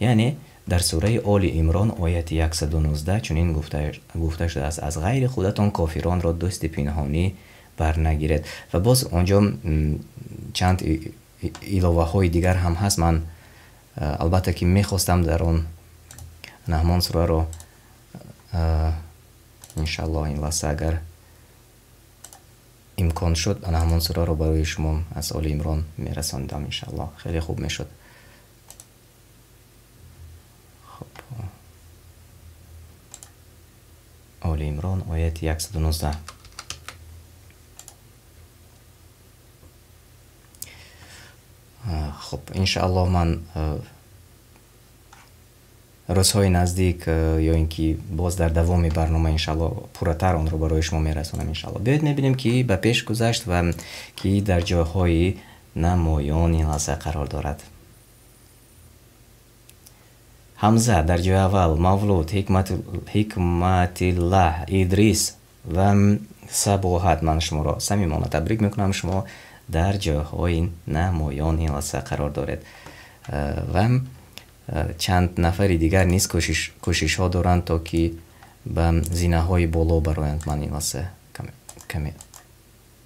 Яъне дар сураи Оли Имрон ояти 119 чунин гуфта шудааст: аз ғайри худатон кофиронро дӯсти пинҳонӣ бар нагиред. Ва боз онҷо чанд иловаҳои дигар ҳам ҳаст. Ман албатта ки мехостам дар он ҳамон сураро иншааллоҳ ин лаҳза агар имкон шуд, ана ҳамон сураро барои шумо аз Оли Имрон мерасондам иншааллоҳ. Хеле хуб мешуд. Хуб, Оли Имрон ояти 119. Хуб, иншааллоҳ ман рӯзҳои наздик ё ин ки боз дар давоми барнома иншааллоҳ пурратар онро барои шумо мерасонам иншааллоҳ. Биёед мебинем ки ба пеш гузашт ва ки дар ҷойҳои намоён ин лаҳза қарор дорад. Ҳамза дар ҷои аввал, Мавлуд, Ҳикматиллаҳ, Идрис ва Сабоҳат. Ман шуморо самимона табрик мекунам, шумо дар ҷойҳои намоён ин лаҳза қарор доред. Ва чанд нафари дигар низ кӯшишҳо доранд, то ки ба зинаҳои боло бароянд. Ман ин лаҳза каме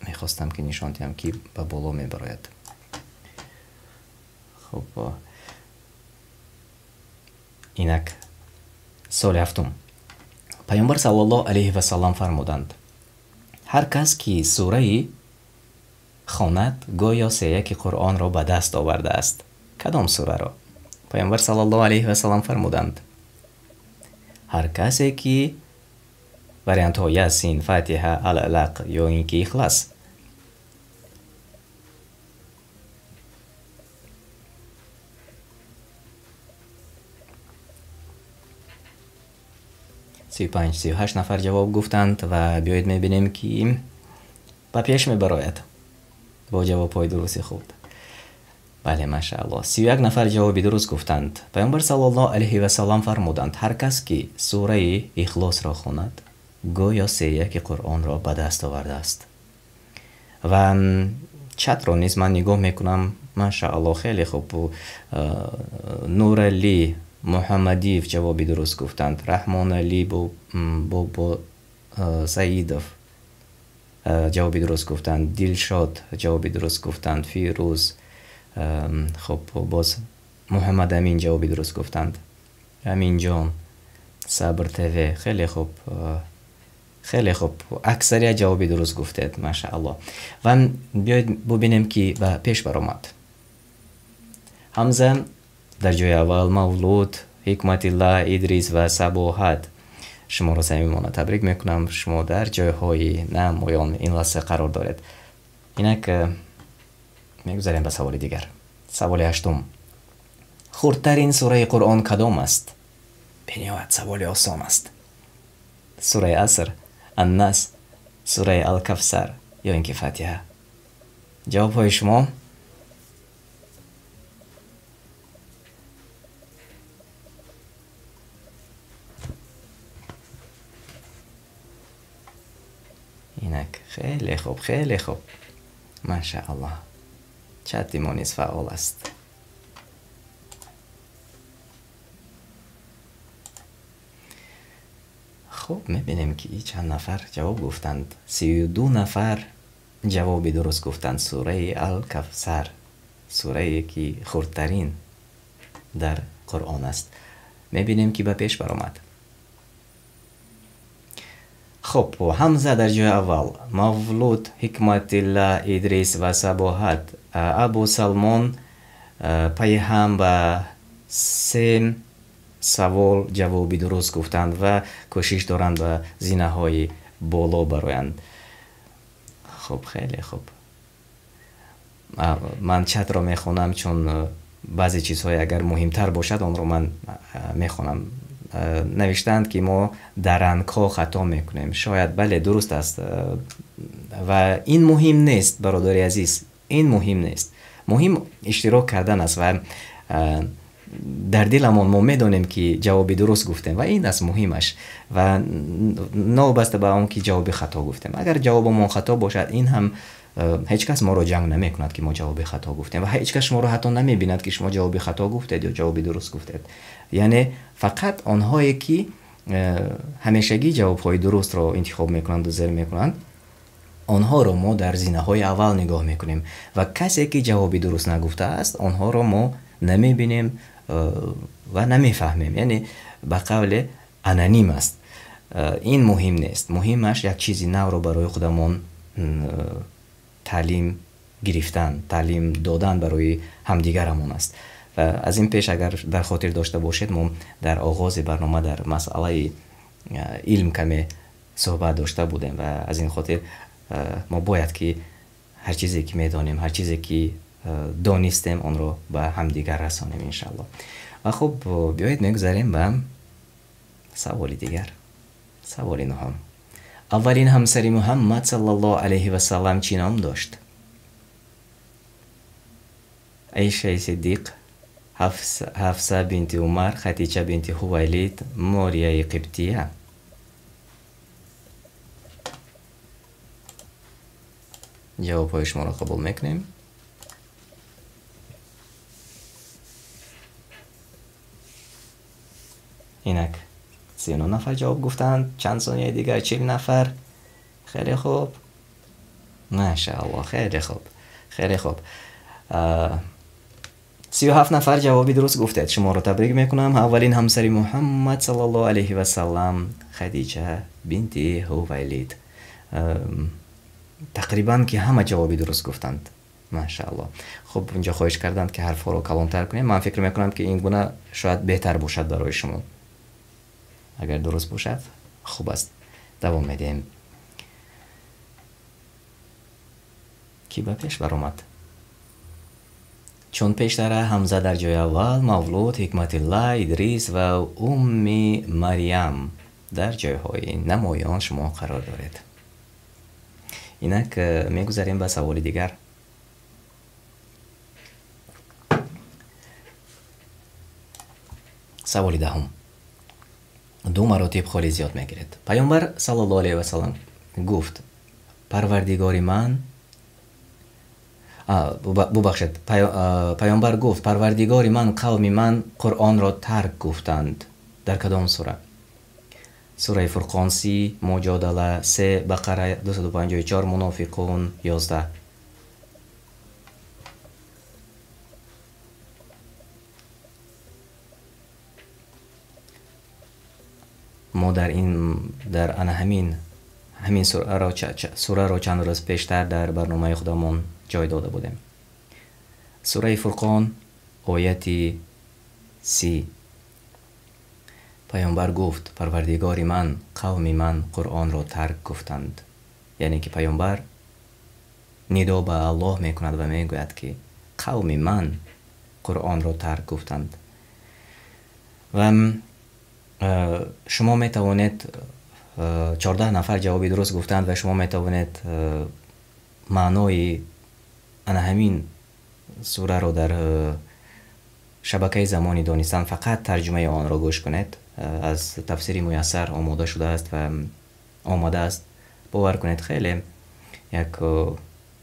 мехостам ки нишон диҳам, ки ба боло мебарояд. Хуб, инак соли ҳафтум. Паёмбар саллаллоҳу алайҳи васаллам фармуданд: ҳар кас ки сураи хонад, гӯё сеяки Қуръонро ба даст овардааст. Кадом сураро? Паёмбар саллаллоҳу алайҳи васаллам фармуданд: ҳар касе ки вариантҳо Ясин, Фатиҳа, Ал-Алақ ё ин ки Ихлас. 35, 38 нафар ҷавоб гуфтанд ва биёед мебинем, ки ба пеш мебарояд бо ҷавобҳои дурусти худ. Бале, машааллоҳ, 31 нафар ҷавоби дуруст гуфтанд. Паёмбар саллаллоҳу алайҳи васаллам фармуданд: ҳар кас ки сураи Ихлосро хонад, гӯё сеяки Қуръонро ба даст овардааст. Ва чатро низ ман нигоҳ мекунам. Машааллоҳ, хеле хуб. Нурали Муҳаммадиев ҷавоби дуруст гуфтанд. Раҳмонали Бобо Саидов ҷавоби дуруст гуфтанд. Дилшод ҷавоби дуруст гуфтанд. Фирӯз, хуб, боз Муҳаммад Амин ҷавоби дуруст гуфтанд. Аминҷон, Сабр ТВ, хеле хуб, хеле хуб, аксарият ҷавоби дуруст гуфтед, машааллоҳ. Ва биёед бубинем, ки ба пеш баромад. Ҳамза дар ҷои аввал, Мавлуд, Ҳикматиллаҳ, Идрис ва Сабоҳат. Шуморо самимона табрик мекунам, шумо дар ҷойҳои намоён ин лаҳза қарор доред. Инак мегузарем ба саволи дигар. Саволи ҳаштум. Хурдтарин сураи Қуръон кадом аст? Бениҳоят саволи осон аст. Сураи Аср, Аннас, сураи Алкавсар ё ин ки Фатиҳа. Ҷавобҳои шумо? Инак, хеле хуб, хеле хуб, машааллоҳ. Чати мо низ фаъол аст. Хуб, мебинем, ки чанд нафар ҷавоб гуфтанд. 32 нафар ҷавоби дуруст гуфтанд. Сураи Алкавсар, сурае ки хурдтарин дар Қуръон аст. Мебинем, ки ба пеш баромад. Хуб, Ҳамза дар ҷои аввал, Мавлуд, Ҳикматилла, Идрис ва Сабоҳат, Абу Салмон пайҳам ба се савол ҷавоби дуруст гуфтанд ва кӯшиш доранд ба зинаҳои боло бароянд. Хуб, хеле хуб. Ман чатро мехонам, чун баъзе чизҳое агар муҳимтар бошад, онро ман мехонам. Навиштаанд, ки мо дар рангҳо хато мекунем. Шояд, бале, дуруст аст, ва ин муҳим нест, бародари азиз, ин муҳим нест. Муҳим иштирок кардан аст ва дар диламон мо медонем, ки ҷавоби дуруст гуфтем, ва ин аст муҳимаш. Ва новобаста ба он ки ҷавоби хато гуфтем, агар ҷавобамон хато бошад, ин ҳам ҳеҷ кас моро ҷанг намекунад, ки мо ҷавоби хато гуфтем, ва ҳеҷ кас шуморо ҳатто намебинад, ки шумо ҷавоби хато гуфтед ё ҷавоби дуруст гуфтед. Яъне фақат онҳое ки ҳамешагӣ ҷавобҳои дурустро интихоб мекунанду зер мекунанд, онҳоро мо дар зинаҳои аввал нигоҳ мекунем, ва касе ки ҷавоби дуруст нагуфтааст, онҳоро мо намебинем ва намефаҳмем, яъне ба қавле аноним аст. Ин муҳим нест. Муҳимаш як чизи навро барои худамон таълим гирифтан, таълим додан барои ҳамдигарамон аст. Ва аз ин пеш, агар дар хотир дошта бошед, мо дар оғози барнома дар масъалаи илм каме суҳбат дошта будем, ва аз ин хотир мо бояд ки ҳар чизе ки медонем, ҳар чизе ки донистем, онро ба ҳамдигар расонем, иншааллоҳ. Ва хуб, биёед мегузарем ба саволи дигар. Саволи нуҳум. Аввалин ҳамсари Муҳаммад саллаллоҳу алайҳи васаллам чӣ ном дошт? Айшаи Сиддиқ, Ҳафса бинти Умар, Хатича бинти Хувайлид, Морияи Қибтия. Ҷавобҳои шуморо қабул мекунем. Инак 39 нафар ҷавоб гуфтанд. Чанд сонияи дигар, 40 нафар. Хеле хуб, машааллоҳ, хеле хуб, хеле хуб. 37 нафар ҷавоби дуруст гуфтед, шуморо табрик мекунам. Аввалин ҳамсари Муҳаммад саллаллоҳу алайҳи васаллам Хадича бинти Ҳувайлид. Тақрибан ки ҳама ҷавоби дуруст гуфтанд. Машааллоҳ. Хуб, инҷо хоҳиш карданд, ки ҳарфҳоро калонтар кунем. Ман фикр мекунам, ки ин гуна шояд беҳтар бошад барои шумо. Агар дуруст бошад, хуб аст. Давом медиҳем. Ки ба пеш баромад? Чун пештара Ҳамза дар ҷои аввал, Мавлуд, Ҳикматуллоҳ, Идрис ва Умми Марьям дар ҷойҳои намоён шумо қарор доред. Инак мегузарем ба саволи дигар. Саволи даҳум. Ду маротиб холи зиёд мегиред. Пайғамбар саллаллоҳу алайҳи васаллам гуфт: Парвардигори ман, бубахшед, Пайғамбар гуфт: Парвардигори ман, қавми ман Қуръонро тарк гуфтанд. Дар кадом сура? Сураи Фурқон 30, Муҷодала 3, Бақара 254, Мунофиқун 11. Мо дар ин, дар ана ҳамин сураро чанд рӯз пештар дар барномаи худамон ҷой дода будем. Сураи Фурқон ояти 30. Пайғамбар гуфт: Парвардигори ман, қавми ман Қуръонро тарк гуфтанд. Яъне ки Пайғамбар нидо ба Аллоҳ мекунад ва мегӯяд, ки қавми ман Қуръонро тарк гуфтанд. Ва шумо метавонед, 14 нафар ҷавоби дуруст гуфтанд ва шумо метавонед маънои ана ҳамин сураро дар шабакаи замони донистан фақат тарҷумаи онро гӯш кунед. Аз тафсири муяссар омода шудааст ва омадааст. Бовар кунед, хеле як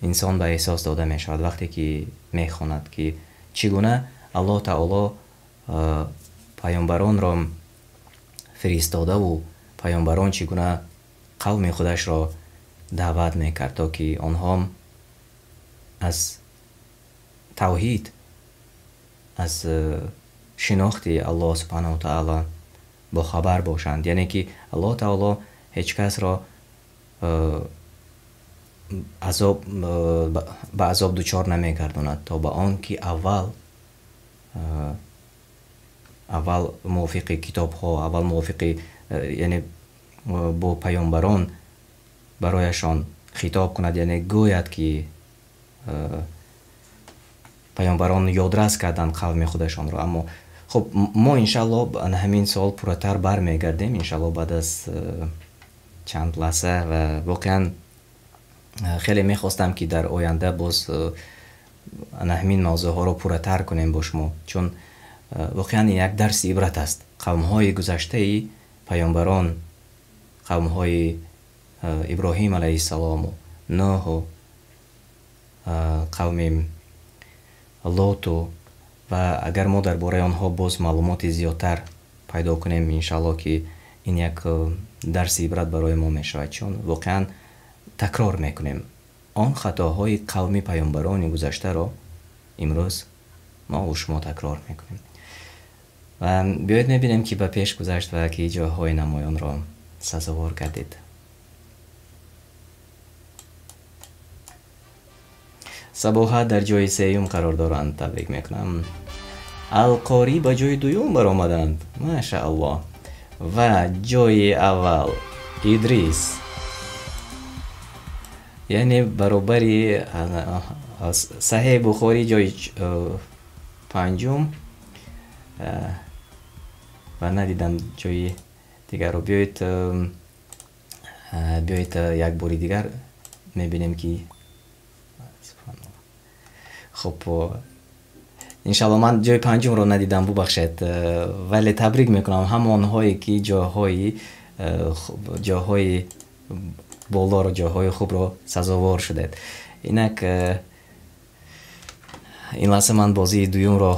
инсон ба эҳсос дода мешавад вақте ки мехонад, ки чӣ гуна Аллоҳ таоло паёмбаронро фиристодаву паёмбарон чӣ гуна қавми худашро даъват мекард, то ки онҳо аз тавҳид, аз шинохти Аллоҳ субҳанаҳу ва таоло бохабар бошанд. Яъне ки Аллоҳ таоло ҳеҷ касро ба азоб дучор намегардонад, то ба он ки аввал мувофиқи китобҳо, аввал мувофиқи, яъне бо паёмбарон барояшон хитоб кунад, яъне гӯяд ки паёмбарон ёдрас карданд қавми худашонро. Аммо хуб, мо иншааллоҳ ҳамин суол пурратар бармегардем иншааллоҳ баъд аз чанд лаҳза. Ва воқеан хеле мехостам, ки дар оянда боз ҳамин мавзӯъҳоро пурратар кунем бо шумо, чун воқеан ин як дарси ибрат аст. Қавмҳои гузаштаи паёмбарон, қавмҳои Иброҳим алайҳиссалому, Нӯҳу, қавми Лоту, ва агар мо дар бораи онҳо боз маълумоти зиёдтар пайдо кунем, иншааллоҳ ки ин як дарси ибрат барои мо мешавад, чун воқеан такрор мекунем он хатоҳои қавми паёмбарони гузаштаро имрӯз мо ва шумо такрор мекунем. Ва биёед мебинем, ки ба пеш гузашт ва ки ҷойҳои намоёнро сазовор гардид. Сабоҳат дар ҷои сеюм қарор доранд, табрик мекунам. Алқорӣ ба ҷои дуюм баромаданд, машааллоҳ. Ва ҷои аввал Идрис, яъне баробари Саҳеҳи Бухорӣ ҷои панҷум ва надидам ҷои дигарро. Биёед як бори дигар мебинем, ки хуб, иншааллоҳ ман ҷои панҷумро надидам, бубахшед, вале табрик мекунам ҳамонҳое ки ҷойҳои болоро, ҷойҳои хубро сазовор шудед. Инак ин лаҳза ман бозии дуюмро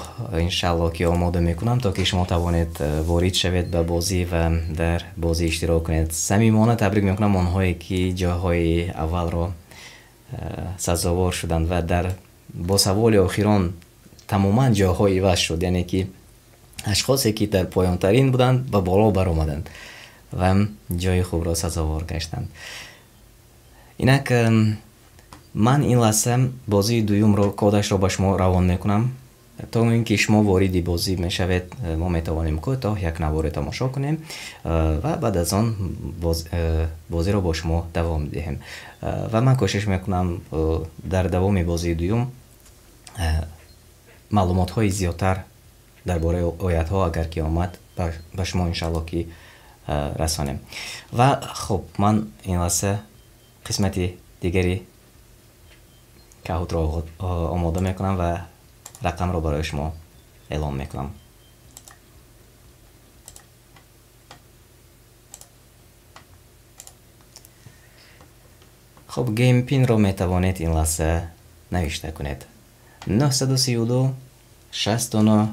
иншааллоҳ ки омода мекунам, то ки шумо тавонед ворид шавед ба бозӣ ва дар бозӣ иштирок кунед. Самимона табрик мекунам онҳое ки ҷойҳои аввалро сазовор шуданд ва дар бо саволи охирон тамоман ҷойҳо иваз шуд, яъне ки ашхосе ки дар поёнтарин буданд ба боло баромаданд ва ҷои хубро сазовор гаштанд. Инак Ман ин лаҳза бозии дуюмро кодашро ба шумо равон мекунам. То ин ки шумо вориди бозӣ мешавед, мо метавонем кӯтоҳ як наворе тамошо кунем ва баъд аз он бозиро бо шумо давом диҳем. Ва ман кӯшиш мекунам дар давоми бозии дуюм маълумотҳои зиёдтар дар бораи оятҳо, агар ки омад, ба шумо иншааллоҳ ки расонем. Ва хуб, ман ин лаҳза қисмати дигари Kahoot-ро омода мекунам ва рақамро барои шумо эълон мекунам. Хуб, game pin-ро метавонед ин лаҳза навишта кунед. 932 69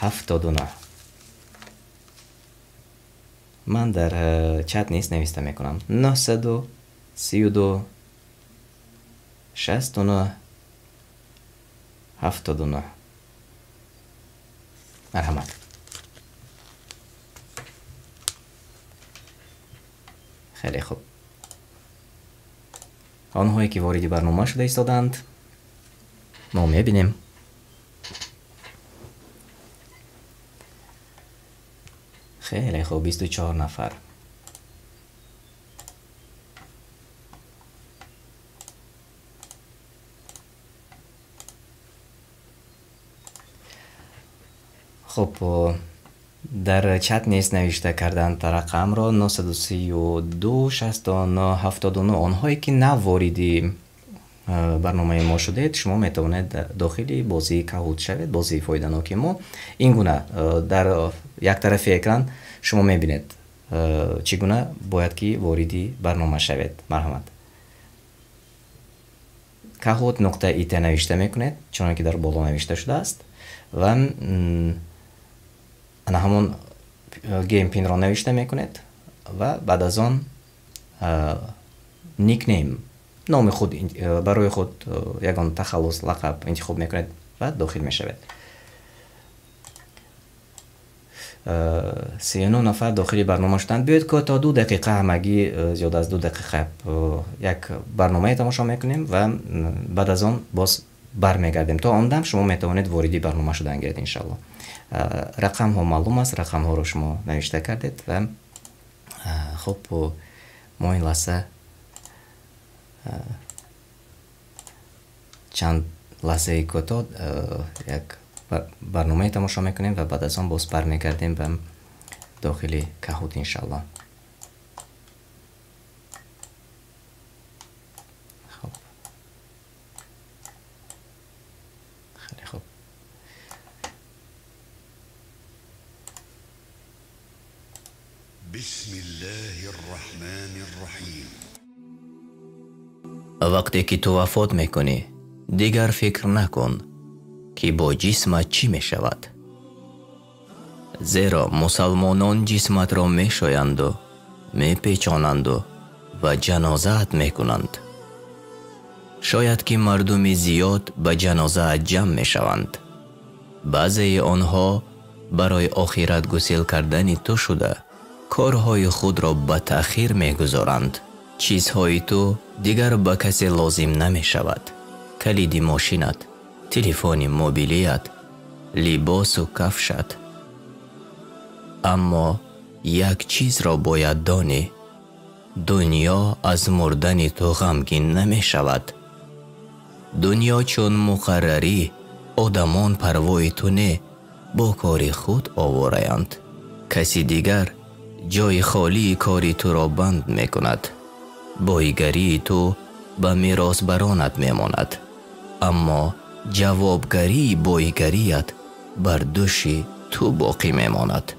79. Ман дар чат низ нависта мекунам. 932 69 79. Марҳамат. Хеле хуб. Онҳое ки вориди барнома шуда истоданд, мо мебинем. Хеле хуб, 24 нафар. Хуб, дар чат низ навишта карданд рақамро 932 69 79. Онҳое ки нав вориди барномаи мо шудед, шумо метавонед дохили бозии Kahoot шавед, бозии фоиданоки мо. Ин гуна дар як тарафи экран шумо мебинед чӣ гуна бояд ки вориди барнома шавед. Марҳамат. Kahoot.it навишта мекунед, чуноне ки дар боло навишта шудааст, ва ана ҳамон game pin-ро навишта мекунед ва баъд аз он nickname, номи худ, барои худ ягон тахаллус, лақаб интихоб мекунед ва дохил мешавед. 39 нафар дохили барнома шуданд. Биёед ки то 2 дақиқа, ҳамагӣ зиёд аз 2 дақиқа як барномае тамошо мекунем ва баъд аз он боз бармегардем. То он дам шумо метавонед вориди барнома шудан гиред иншаллоҳ. Рақамҳо маълум аст, рақамҳоро шумо навишта кардед ва хуб, мо ин лаҳза чанд лаҳзаи кӯтоҳ як барномае тамошо мекунем ва баъд аз он боз бармегардем ба дохили Kahoot иншаллоҳ. Хуб, хеле хуб. Вақте ки ту вафот мекунӣ, дигар фикр накун ки бо ҷисмат чӣ мешавад. Зеро мусалмонон ҷисматро мешоянду, мепечонанду ва ҷанозаат мекунанд. Шояд ки мардуми зиёд ба ҷанозаат ҷамъ мешаванд. Баъзеи онҳо барои охират гусел кардани ту шуда, корҳои худро ба таъхир мегузоранд. Чизҳои ту дигар ба касе лозим намешавад. Калиди мошинат, телефони мобилият, либосу кафшат. Аммо як чизро бояд донӣ: дунё аз мурдани ту ғамгин намешавад. Дунё чун муқаррарӣ, одамон парвои ту не, бо кори худ овораянд. Каси дигар ҷои холии кори туро банд мекунад. Боигарии ту ба меросбаронат мемонад, аммо ҷавобгарии боигарият бар дӯши ту боқӣ мемонад.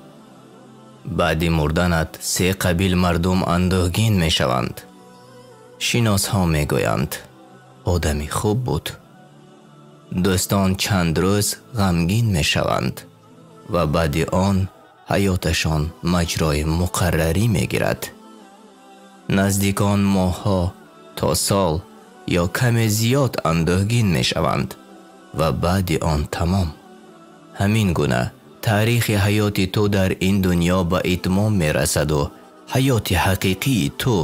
Баъди мурданат се қабил мардум андӯҳгин мешаванд. Шиносҳо мегӯянд: одами хуб буд. Дӯстон чанд рӯз ғамгин мешаванд ва баъди он ҳаёташон маҷрои муқаррарӣ мегирад. Наздикон моҳҳо то сол ё каме зиёд андӯҳгин мешаванд ва баъди он тамом. Ҳамин гуна таърихи ҳаёти ту дар ин дунё ба итмом мерасаду ҳаёти ҳақиқии ту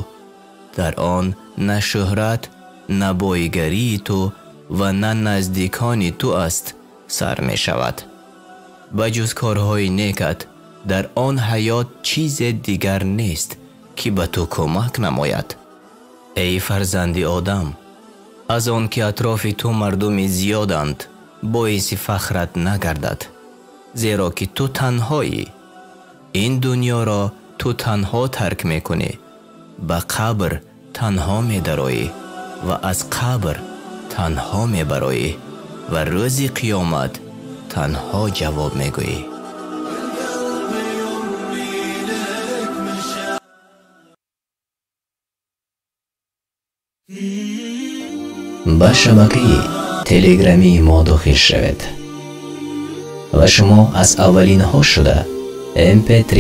дар он на шӯҳрат На бойгарии ту ва на наздикони ту аст сар мешавад. Ба ҷуз корҳои некат дар он ҳаёт чизе дигар нест, ки ба ту кӯмак намояд. Эй фарзанди одам, аз он ки атрофи ту мардуми зиёданд, боиси фахрат нагардад, зеро ки ту танҳоӣ. Ин дунёро ту танҳо тарк мекунӣ, ба қабр танҳо медароӣ ва аз қабр танҳо мебароӣ ва рӯзи қиёмат танҳо ҷавоб мегӯӣ. Ба шабакаи телеграмии мо дохил шавед ва шумо аз аввалинҳо шуда MP3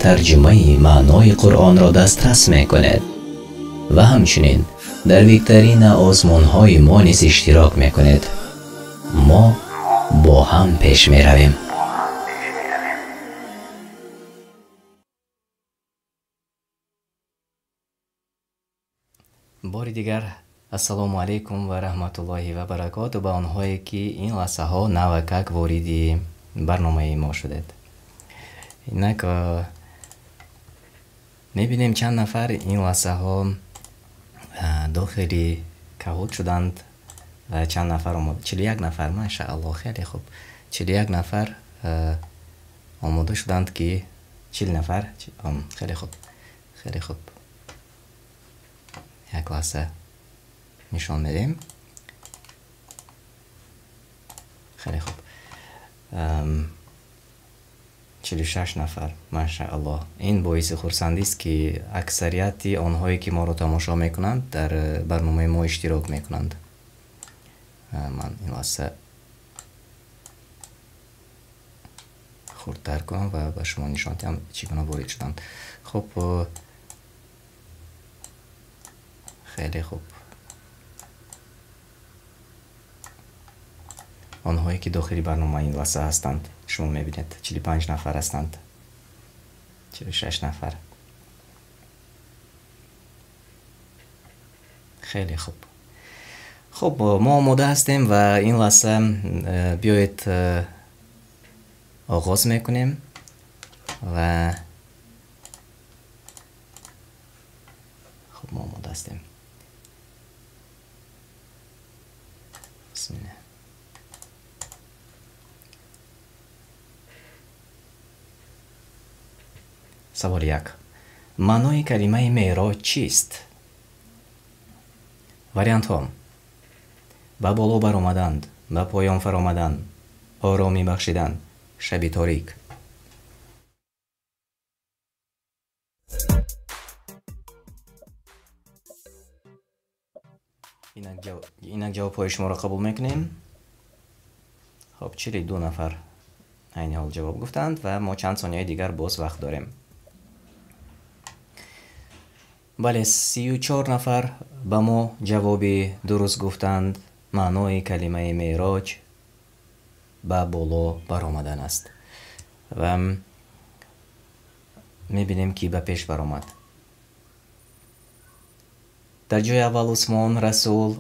тарҷумаи маънои Қуръонро дастрас мекунед ва ҳамчунин дар викторина озмунҳои мо низ иштирок мекунед. Мо бо ҳам пеш меравем. Бори дигар ассалому алайкум ва раҳматуллоҳи ва баракоту ба онҳое ки ин лаҳзаҳо навакак вориди барномаи мо шудед. Инак мебинем чанд нафар ин лаҳзаҳо дохили Kahoot шуданд ва чанд нафар омода, 41 нафар, машааллоҳ, хеле хуб, 41 нафар омода шуданд ки 40 нафар, хеле хуб, хеле хуб. Як лаҳза нишон медиҳем. Хеле хуб. 46 нафар, машааллоҳ. Ин боиси хурсандист ки аксарияти онҳое ки моро тамошо мекунанд дар барномаи мо иштирок мекунанд. Ман ин лаҳза хурдтар кунам ва ба шумо нишон диҳам чӣ гуна ворид шуданд. Хуб, хеле хуб. Онҳое ки дохили барнома ин лаҳза ҳастанд, шумо мебинед 45 нафар ҳастанд, 46 нафар. Хеле хуб. Хуб, мо омода ҳастем ва ин лаҳза биёед оғоз мекунем ва хуб, мо омода ҳастем. Бисмиллаҳ. Саволи як. Маънои калимаи меъроҷ чист? Вариантҳо: ба боло баромаданд, ба поён фаромадан, оромӣ бахшидан, шаби торик. Инак ҷавобҳои шуморо қабул мекунем. Хоб, 42 нафар айни ҳол ҷавоб гуфтанд ва мо чанд сонияи дигар боз вақт дорем. Бале, 34 нафар ба мо ҷавоби дуруст гуфтанд. Маънои калимаи меъроҷ ба боло баромадан аст ва мебинем ки ба пеш баромад. Дар ҷои аввал Усмон, Расул,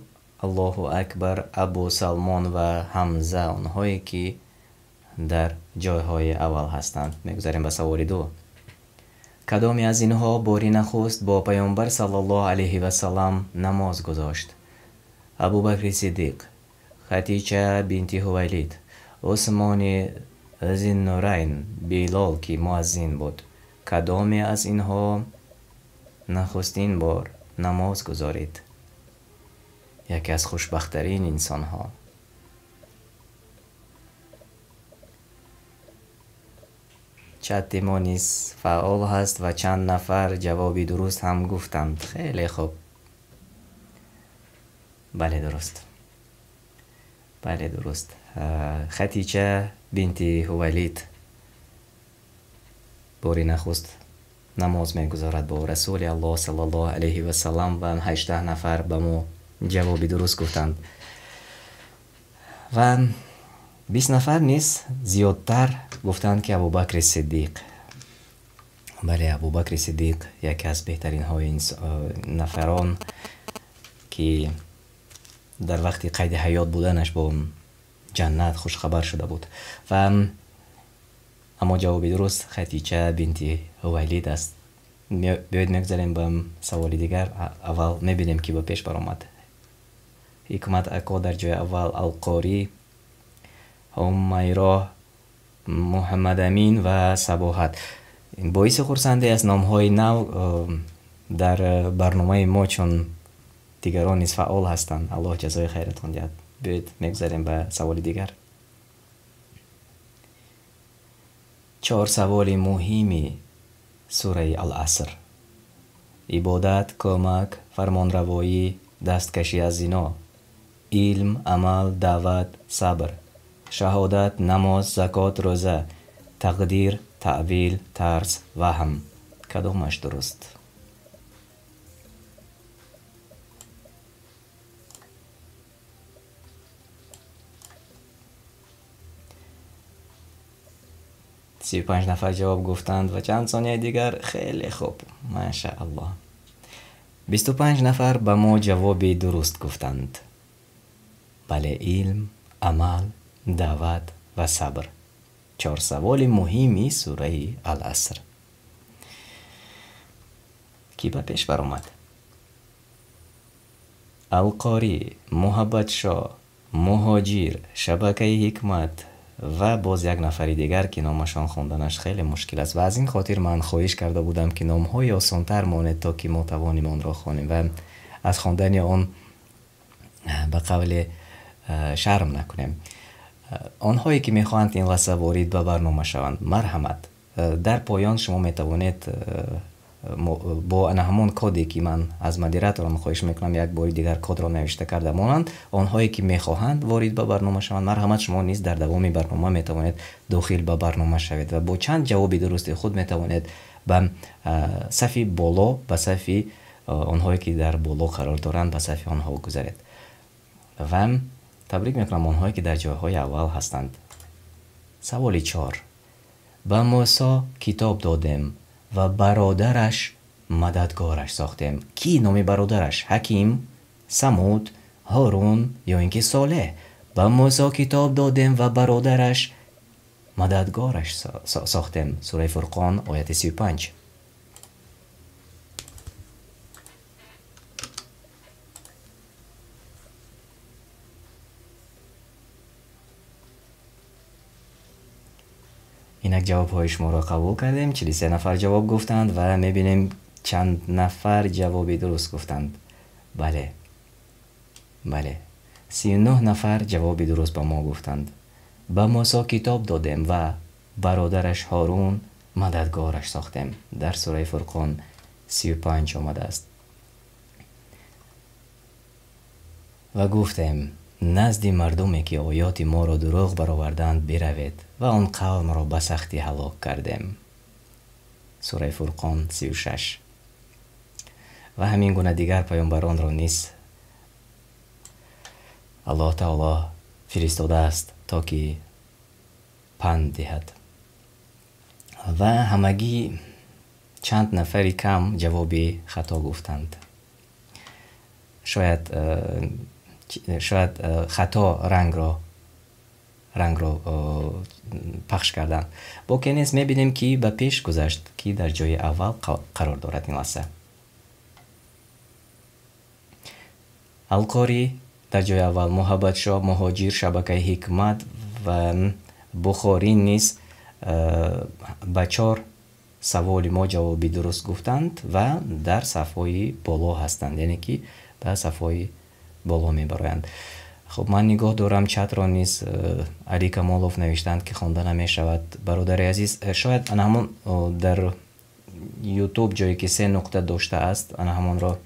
Аллоҳу Акбар, Абу Салмон ва Ҳамза, онҳое ки дар ҷойҳои аввал ҳастанд. Мегузарем ба саволи ду. Кадоме аз инҳо бори нахуст бо Паёмбар саллаллоҳу алайҳи васаллам намоз гузошт? Абубакри Сиддиқ, Хатича бинти Ҳувайлид, Усмони Зиннурайн, Билол ки муаззин буд. Кадоме аз инҳо нахустин бор намоз гузорид? Яке аз хушбахттарин инсонҳо. Чати мо низ фаъол ҳаст ва чанд нафар ҷавоби дуруст ҳам гуфтанд. Хеле хуб. Бале, дуруст. Бале, дуруст. Хатича бинти Ҳувайлид бори нахуст намоз мегузорад бо Расули Аллоҳ саллаллоҳу алайҳи васаллам ва 18 нафар ба мо ҷавоби дуруст гуфтанд. Ва 20 нафар низ зиёдтар гуфтанд ки Абубакри Сиддиқ. Бале, Абубакри Сиддиқ яке аз беҳтаринҳои нафарон ки дар вақти қайди ҳаёт буданаш бо ҷаннат хушхабар шуда буд. Ва аммо ҷавоби дуруст Хатича бинти Хувайлид аст. Биёед мегузарем ба саволи дигар. Аввал мебинем, ки ба пеш баромад. Ҳикмат Ако дар ҷои аввал, Алқорӣ, Ҳумайро, Муҳаммадамин ва Сабоҳат. Боиси хурсандӣ аст номҳои нав дар барномаи мо, чун дигарон низ фаъол ҳастанд. Аллоҳ ҷазои хайратон диҳад. Биёед мегузарем ба саволи дигар. 4 саволи муҳими сураи Ал-Аср: ибодат, кӯмак, фармонравоӣ, дасткашӣ аз зино, илм, амал, даъват, сабр, шаҳодат, намоз, закот, рӯза, тақдир, таъвил, тарс, ваҳм. Кадомаш дуруст? Си панҷ нафар ҷавоб гуфтанд ва чанд сонияи дигар. Хеле хуб, машааллоҳ. 25 нафар ба мо ҷавоби дуруст гуфтанд. Бале, илм, амал, даъват ва сабр. 4 саволи муҳими сураи Ал-Аср. Ки ба пеш баромад? Алқорӣ, Муҳаббатшоҳ, Муҳоҷир, Шабакаи Ҳикмат ва боз як нафари дигар, ки номашон хонданаш хеле мушкил аст ва аз ин хотир ман хоҳиш карда будам, ки номҳои осонтар монед, то ки мо тавонем онро хонем ва аз хондани он ба қавле шарм накунем. Онҳое ки мехоҳанд ин лаҳза ворид ба барнома шаванд, марҳамат, дар поён шумо метавонед бо ана ҳамон коде, ки ман аз модераторам хоҳиш мекунам як бори дигар кодро навишта карда монанд. Онҳое ки мехоҳанд ворид ба барнома шаванд, марҳамат, шумо низ дар давоми барнома метавонед дохил ба барнома шавед ва бо чанд ҷавоби дурусти худ метавонед ба сафи боло, ба сафи онҳое ки дар боло қарор доранд, ба сафи онҳо гузаред. Ва табрик мекунам онҳое ки дар ҷойҳои аввал ҳастанд. Саволи 4. Ба Мусо китоб додем ва бародараш мададгораш сохтем. Ки номи бародараш? Ҳаким, Самуд, Ҳорун ё ин ки Солеҳ? Ба Мусо китоб додем ва бародараш мададгораш сохтем. Сураи Фурқон, ояти 35. Инак ҷавобҳои шуморо қабул кардем. 43 нафар ҷавоб гуфтанд ва мебинем чанд нафар ҷавоби дуруст гуфтанд. Бале, бале, 39 нафар ҷавоби дуруст ба мо гуфтанд. Ба Мусо китоб додем ва бародараш Ҳорун мададгораш сохтем. Дар сураи Фурқон 35 омадааст. Ва гуфтем: назди мардуме ки оёти моро дурӯғ бароварданд биравед ва он қавмро ба сахтӣ ҳалок кардем. Сураи Фурқон 36. Ва ҳамин гуна дигар паёмбаронро низ Аллоҳ таоло фиристодааст, то ки панд диҳад. Ва ҳамагӣ чанд нафари кам ҷавоби хато гуфтанд. Шояд хато рангро пахш карданд. Боке низ мебинем, ки ба пеш гузашт, ки дар ҷои аввал қарор дорад ин лаҳза. Алқорӣ дар ҷои аввал, Муҳаббатшоҳ, Муҳоҷир, Шабакаи Ҳикмат ва Бухорӣ низ ба 4 саволи мо ҷавоби дуруст гуфтанд ва дар сафҳои боло ҳастанд, яъне ки ба сафҳои боло мебароянд. Хуб, ман нигоҳ дорам чатро низ. Али Камолов навиштанд, ки хонда намешавад. Бародари азиз, шояд ана ҳамон дар YouTube ҷое ки 3 нуқта доштааст, ана ҳамонро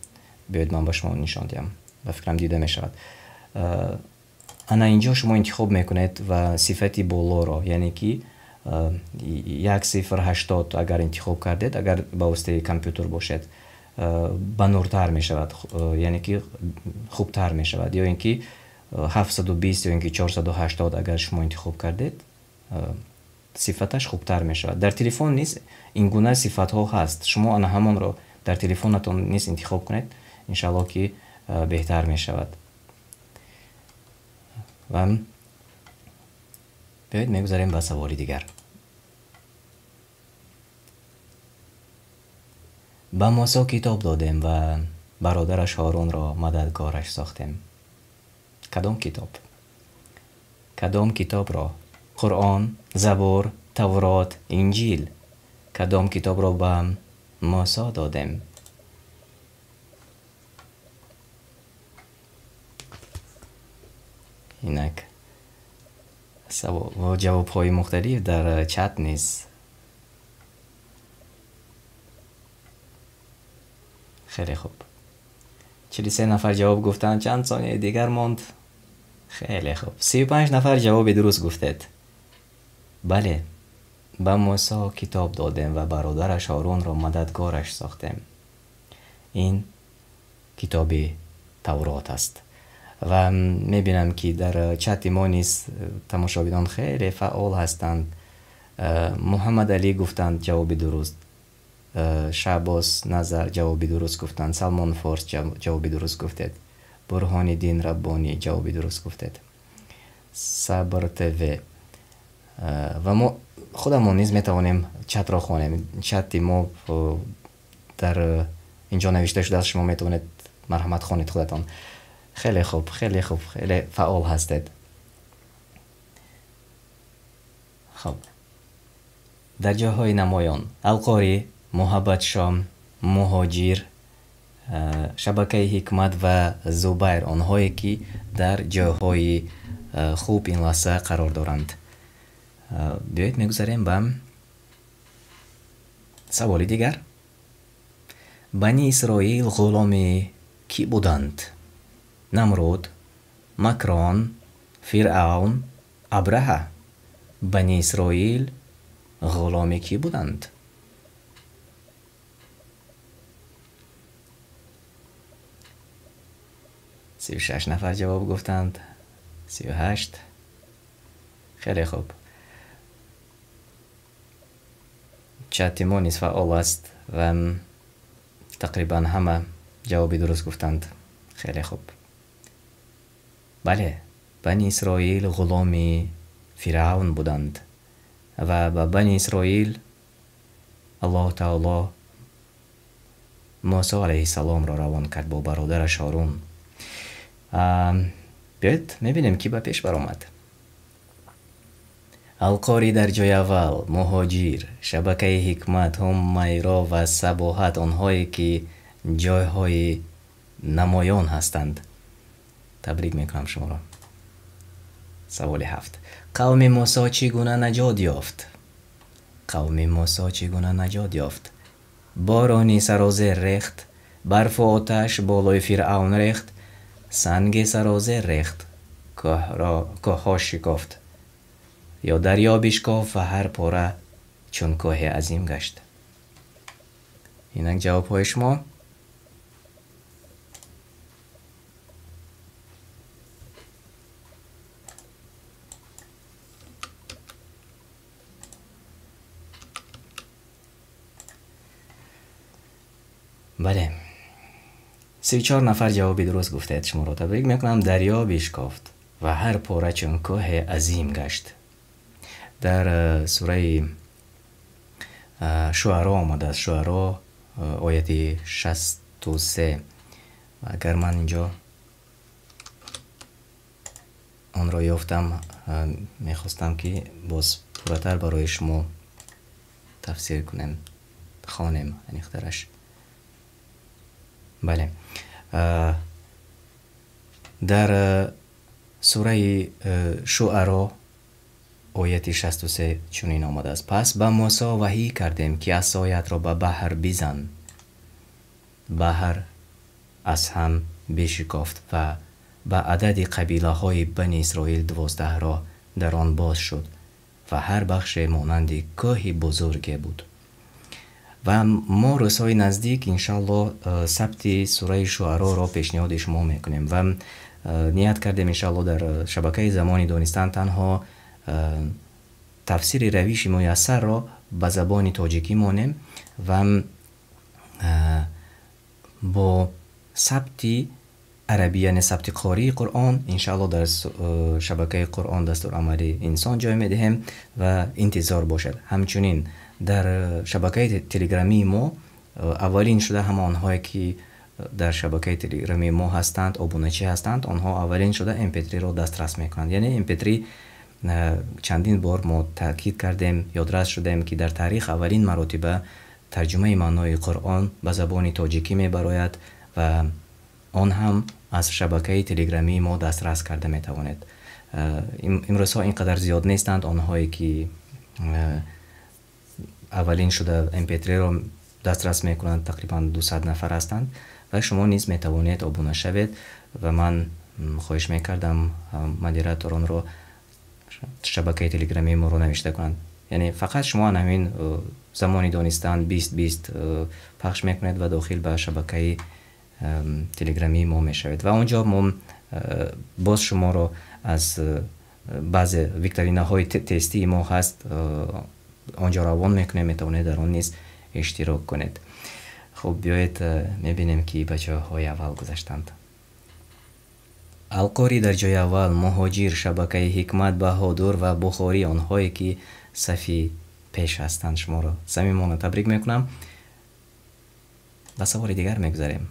биёед ман ба шумо нишон диҳам. Ба фикрам дида мешавад. Ана инҷо шумо интихоб мекунед ва сифати болоро, яъне ки 1080 агар интихоб кардед, агар ба воситаи компютер бошед, ба нуртар мешавад, яъне ки хубтар мешавад, ё ин ки 720 ё ин ки 480 агар шумо интихоб кардед, сифаташ хубтар мешавад. Дар телефон низ ин гуна сифатҳо ҳаст. Шумо ана ҳамонро дар телефонатон низ интихоб кунед, иншааллоҳ ки беҳтар мешавад. Ва биёед мегузарем ба саволи дигар. Ба Мусо китоб додем ва бародараш Ҳорунро мададгораш сохтем. Кадом китоб? Кадом китобро? Қуръон, Забур, Таврот, Инҷил. Кадом китобро ба Мусо додем? Инак савол ҷавобҳои мухталиф дар чат низ. Хеле хуб. 43 нафар ҷавоб гуфтанд. Чанд сонияи дигар монд? Хеле хуб. 35 нафар ҷавоби дуруст гуфтед. Бале, ба Мусо китоб додем ва бародараш Ҳорунро мададгораш сохтем. Ин китоби Таврот аст. Ва мебинам, ки дар чати мо низ тамошобинон хеле фаъол ҳастанд. Муҳаммад Алӣ гуфтанд ҷавоби дуруст. Шаҳбоз Назар ҷавоби дуруст гуфтанд. Салмон Форс ҷавоби дуруст гуфтед. Бурҳониддин Раббонӣ ҷавоби дуруст гуфтед. Сабр ТВ. Ва мо худамон низ метавонем чатро хонем. Чати мо дар инҷо навишта шудааст, шумо метавонед марҳамат хонед худатон. Хеле хуб, хеле хуб, хеле фаъол ҳастед. Хуб, дар ҷойҳои намоён Алқорӣ, Муҳаббатшом, Муҳоҷир, шабакаи Ҳикмат ва Зубайр, онҳое ки дар ҷойҳои хуб ин лаҳза қарор доранд. Биёед мегузарем ба саволи дигар. Бани Исроил ғуломи кӣ буданд? Намруд, Макрон, Фиръавн, Абраҳа. Бани Исроил ғуломи кӣ буданд? 36 нафар ҷавоб гуфтанд. 38. Хеле хуб. Чати мо низ фаъол аст ва тақрибан ҳама ҷавоби дуруст гуфтанд. Хеле хуб. Бале, Бани Исроил ғуломи Фиръавн буданд ва ба Бани Исроил Аллоҳ таоло Мусо алайҳиссаломро равон кард бо бародараш Ҳорун. Биёед мебинем, ки ба пеш баромад. Алқорӣ дар ҷои аввал, Муҳоҷир, шабакаи Ҳикмат, Ҳумайро ва Сабоҳат, онҳое ки ҷойҳои намоён ҳастанд. Табрик мекунам шуморо. Саволи 7. Қавми Мусо чӣ гуна наҷот ёфт? Қавми Мусо чӣ гуна наҷот ёфт? Борони сарозер рехт, барфу оташ болои Фиръавн рехт, санги сарозер рехт, кӯҳҳо шикофт, ё дарё бишкофт ва ҳар пора чун кӯҳи азим гашт. Инак ҷавобҳои шумо. Бале, 34 нафар ҷавоби дуруст гуфтед. Шуморо табрик мекунам. Дарё бишкофт ва ҳар пора чун кӯҳи азим гашт. Дар сураи Шуаро омадааст. Шуаро ояти 63. Агар ман инҷо онро ёфтам, мехостам ки боз пурратар барои шумо тафсир кунем, хонем аниқтараш. Бале, дар сураи Шуаро ояти 63 чунин омадааст: пас ба Мусо ваҳӣ кардем, ки асоятро ба баҳр бизан. Баҳр аз ҳам бишикофт ва ба адади қабилаҳои Бани Исроил 12 роҳ дар он боз шуд ва ҳар бахше монанди кӯҳи бузурге буд. Ва мо рӯзҳои наздик иншааллоҳ сабти сураи Шуароро пешниҳоди шумо мекунем ва ният кардем иншааллоҳ дар шабакаи Замони Донистан танҳо тафсири равиши муяссарро ба забони тоҷикӣ монем ва бо сабти арабӣ, яъне сабти қории Қуръон, иншааллоҳ дар шабакаи Қуръон дастурамали инсон ҷой медиҳем ва интизор бошад. Ҳамчунин дар шабакаи телеграмии мо аввалин шуда ҳама онҳое ки дар шабакаи телеграмии мо ҳастанд, обуначӣ ҳастанд, онҳо аввалин шуда mp3-ро дастрас мекунанд. Яъне mp3 чандин бор мо таъкид кардем, ёдрас шудем, ки дар таърих аввалин маротиба тарҷумаи маънои Қуръон ба забони тоҷикӣ мебарояд ва он ҳам аз шабакаи телеграмии мо дастрас карда метавонед. Имрӯзҳо ин қадар зиёд нестанд онҳое ки аввалин шуда mp3-ро дастрас мекунанд, тақрибан 200 нафар ҳастанд ва шумо низ метавонед обуна шавед. Ва ман хоҳиш мекардам модераторонро шабакаи телеграмии моро навишта кунанд. Яъне фақат шумо ҳамин замони донистан 20-20 пахш мекунед ва дохил ба шабакаи телеграмии мо мешавед ва онҷо мо боз шуморо аз баъзе викторинаҳои тестии мо ҳаст, онҷо равон мекунем, метавонед дар он низ иштирок кунед. Хуб, биёед мебинем ки ба ҷойҳои аввал гузаштанд. Алқорӣ дар ҷои аввал, Муҳоҷир, шабакаи Ҳикмат, Баҳодур ва Бухорӣ, онҳое ки сафи пеш ҳастанд, шуморо самимона табрик мекунам. Ба саволи дигар мегузарем.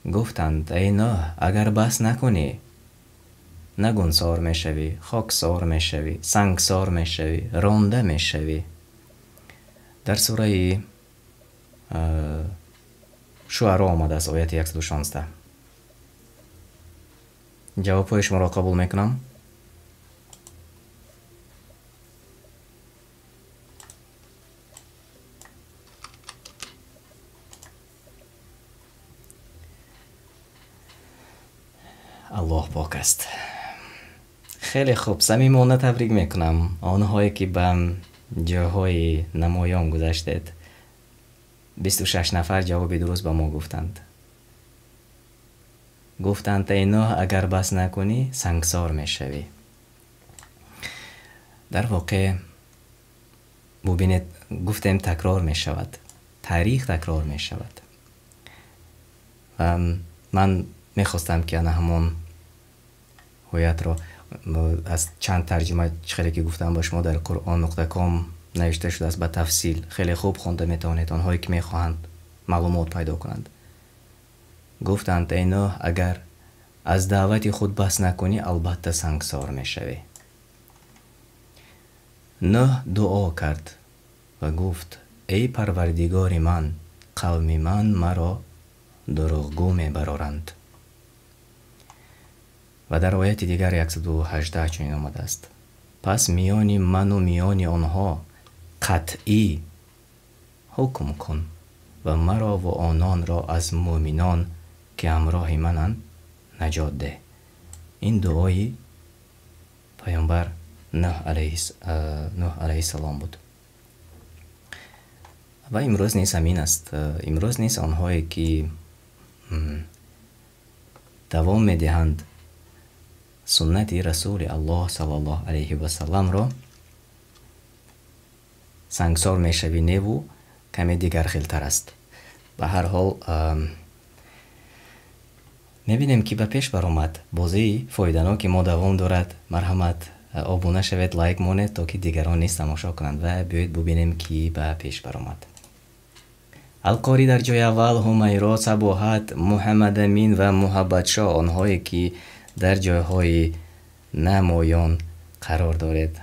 Гуфтанд: эй Нӯҳ, агар бас накунӣ, нагунсор мешавӣ, хоксор мешавӣ, сангсор мешавӣ, ронда мешавӣ. Дар сураи Шуаро омадааст, ояти 116. Ҷавобҳои шуморо қабул мекунам. Аллоҳ пок аст. Хеле хуб, самимона табрик мекунам онҳое ки ба ҷойҳои намоён гузаштед. 26 нафар ҷавоби дуруст ба мо гуфтанд. Гуфтанд: эй Нӯҳ, агар бас накунӣ, сангсор мешавӣ. Дар воқеъ бубинед, гуфтем такрор мешавад, таърих такрор мешавад. Ва ман мехостам ки ана ҳамон ҳоятро аз чанд тарҷума, хеле ки гуфтам ба шумо, дар quran.com навишта шудааст ба тафсил, хеле хуб хонда метавонед онҳое ки мехоҳанд маълумот пайдо кунанд. Гуфтанд: эй Нӯҳ, агар аз даъвати худ бас накунӣ, албатта сангсор мешавӣ. Нӯҳ дуо кард ва гуфт: эй Парвардигори ман, қавми ман маро дурӯғгӯ мебароранд. Ва дар ояти дигар 118 чунин омадааст: пас миёни ману миёни онҳо қатъӣ ҳукм кун ва маро ва ононро аз мӯъминон ки ҳамроҳи мананд наҷот деҳ. Ин дуои паёмбар Нӯҳ алайҳиссалом буд. Ва имрӯз низ ҳамин аст. Имрӯз низ онҳое ки давом медиҳанд суннати Расули Аллоҳ саллаллоҳу алайҳи васалламро, сангсор мешавӣ неву каме дигар хелтар аст. Ба ҳар ҳол мебинем ки ба пеш баромад. Бозии фоиданоки мо давом дорад. Марҳамат, обуна шавед, лайк монед, то ки дигарон низ тамошо кунанд ва биёед бубинем ки ба пеш баромад. Алқорӣ дар ҷои аввал, Ҳумайро, Сабоҳат, Муҳаммадамин ва Муҳаббатшоҳ, онҳое ки дар ҷойҳои намоён қарор доред.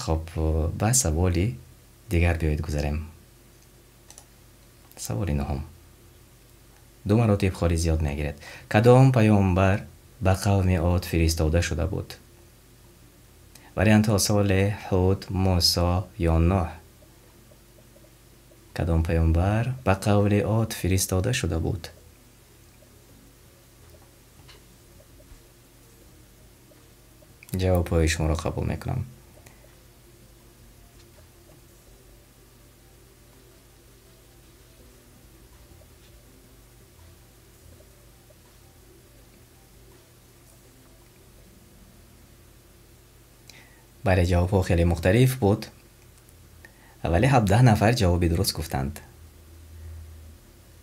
Хоб, ба саволи дигар биёед гузарем. Саволи нӯҳум. Ду маротиб холи зиёд мегиред. Кадом паёмбар ба қавми Од фиристода шуда буд? Вариантҳо: Солеҳ, Ҳуд, Мусо ё Нӯҳ. Кадом паёмбар ба қавли Од фиристода шуда буд? Ҷавобҳои шуморо қабул мекунам. Бале, ҷавобҳо хеле мухталиф буд, вале 17 нафар ҷавоби дуруст гуфтанд.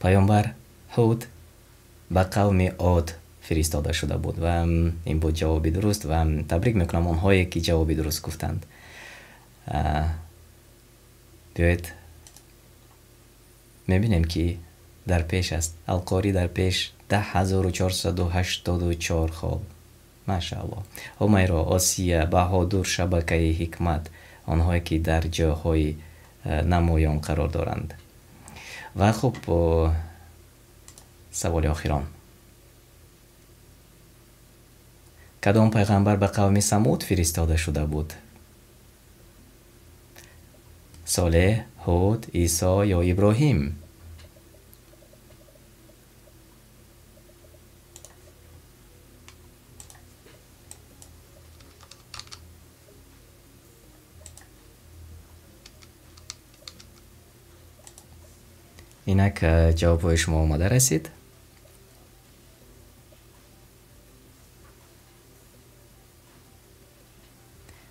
Паёмбар Ҳуд ба қавми Од фиристода шуда буд ва ин буд ҷавоби дуруст ва табрик мекунам онҳое ки ҷавоби дуруст гуфтанд. Биёед мебинем ки дар пеш аст. Алқорӣ дар пеш 10484 хол. Машааллоҳ. Ҳумайро, Осия, Баҳодур, шабакаи Ҳикмат, онҳое ки дар ҷойҳои намоён қарор доранд. Ва хуб, саволи охирон. Кадом пайғамбар ба қавми Самуд фиристода шуда буд? Солеҳ, Ҳуд, Исо ё Иброҳим? Инак ҷавобҳои шумо омада расид.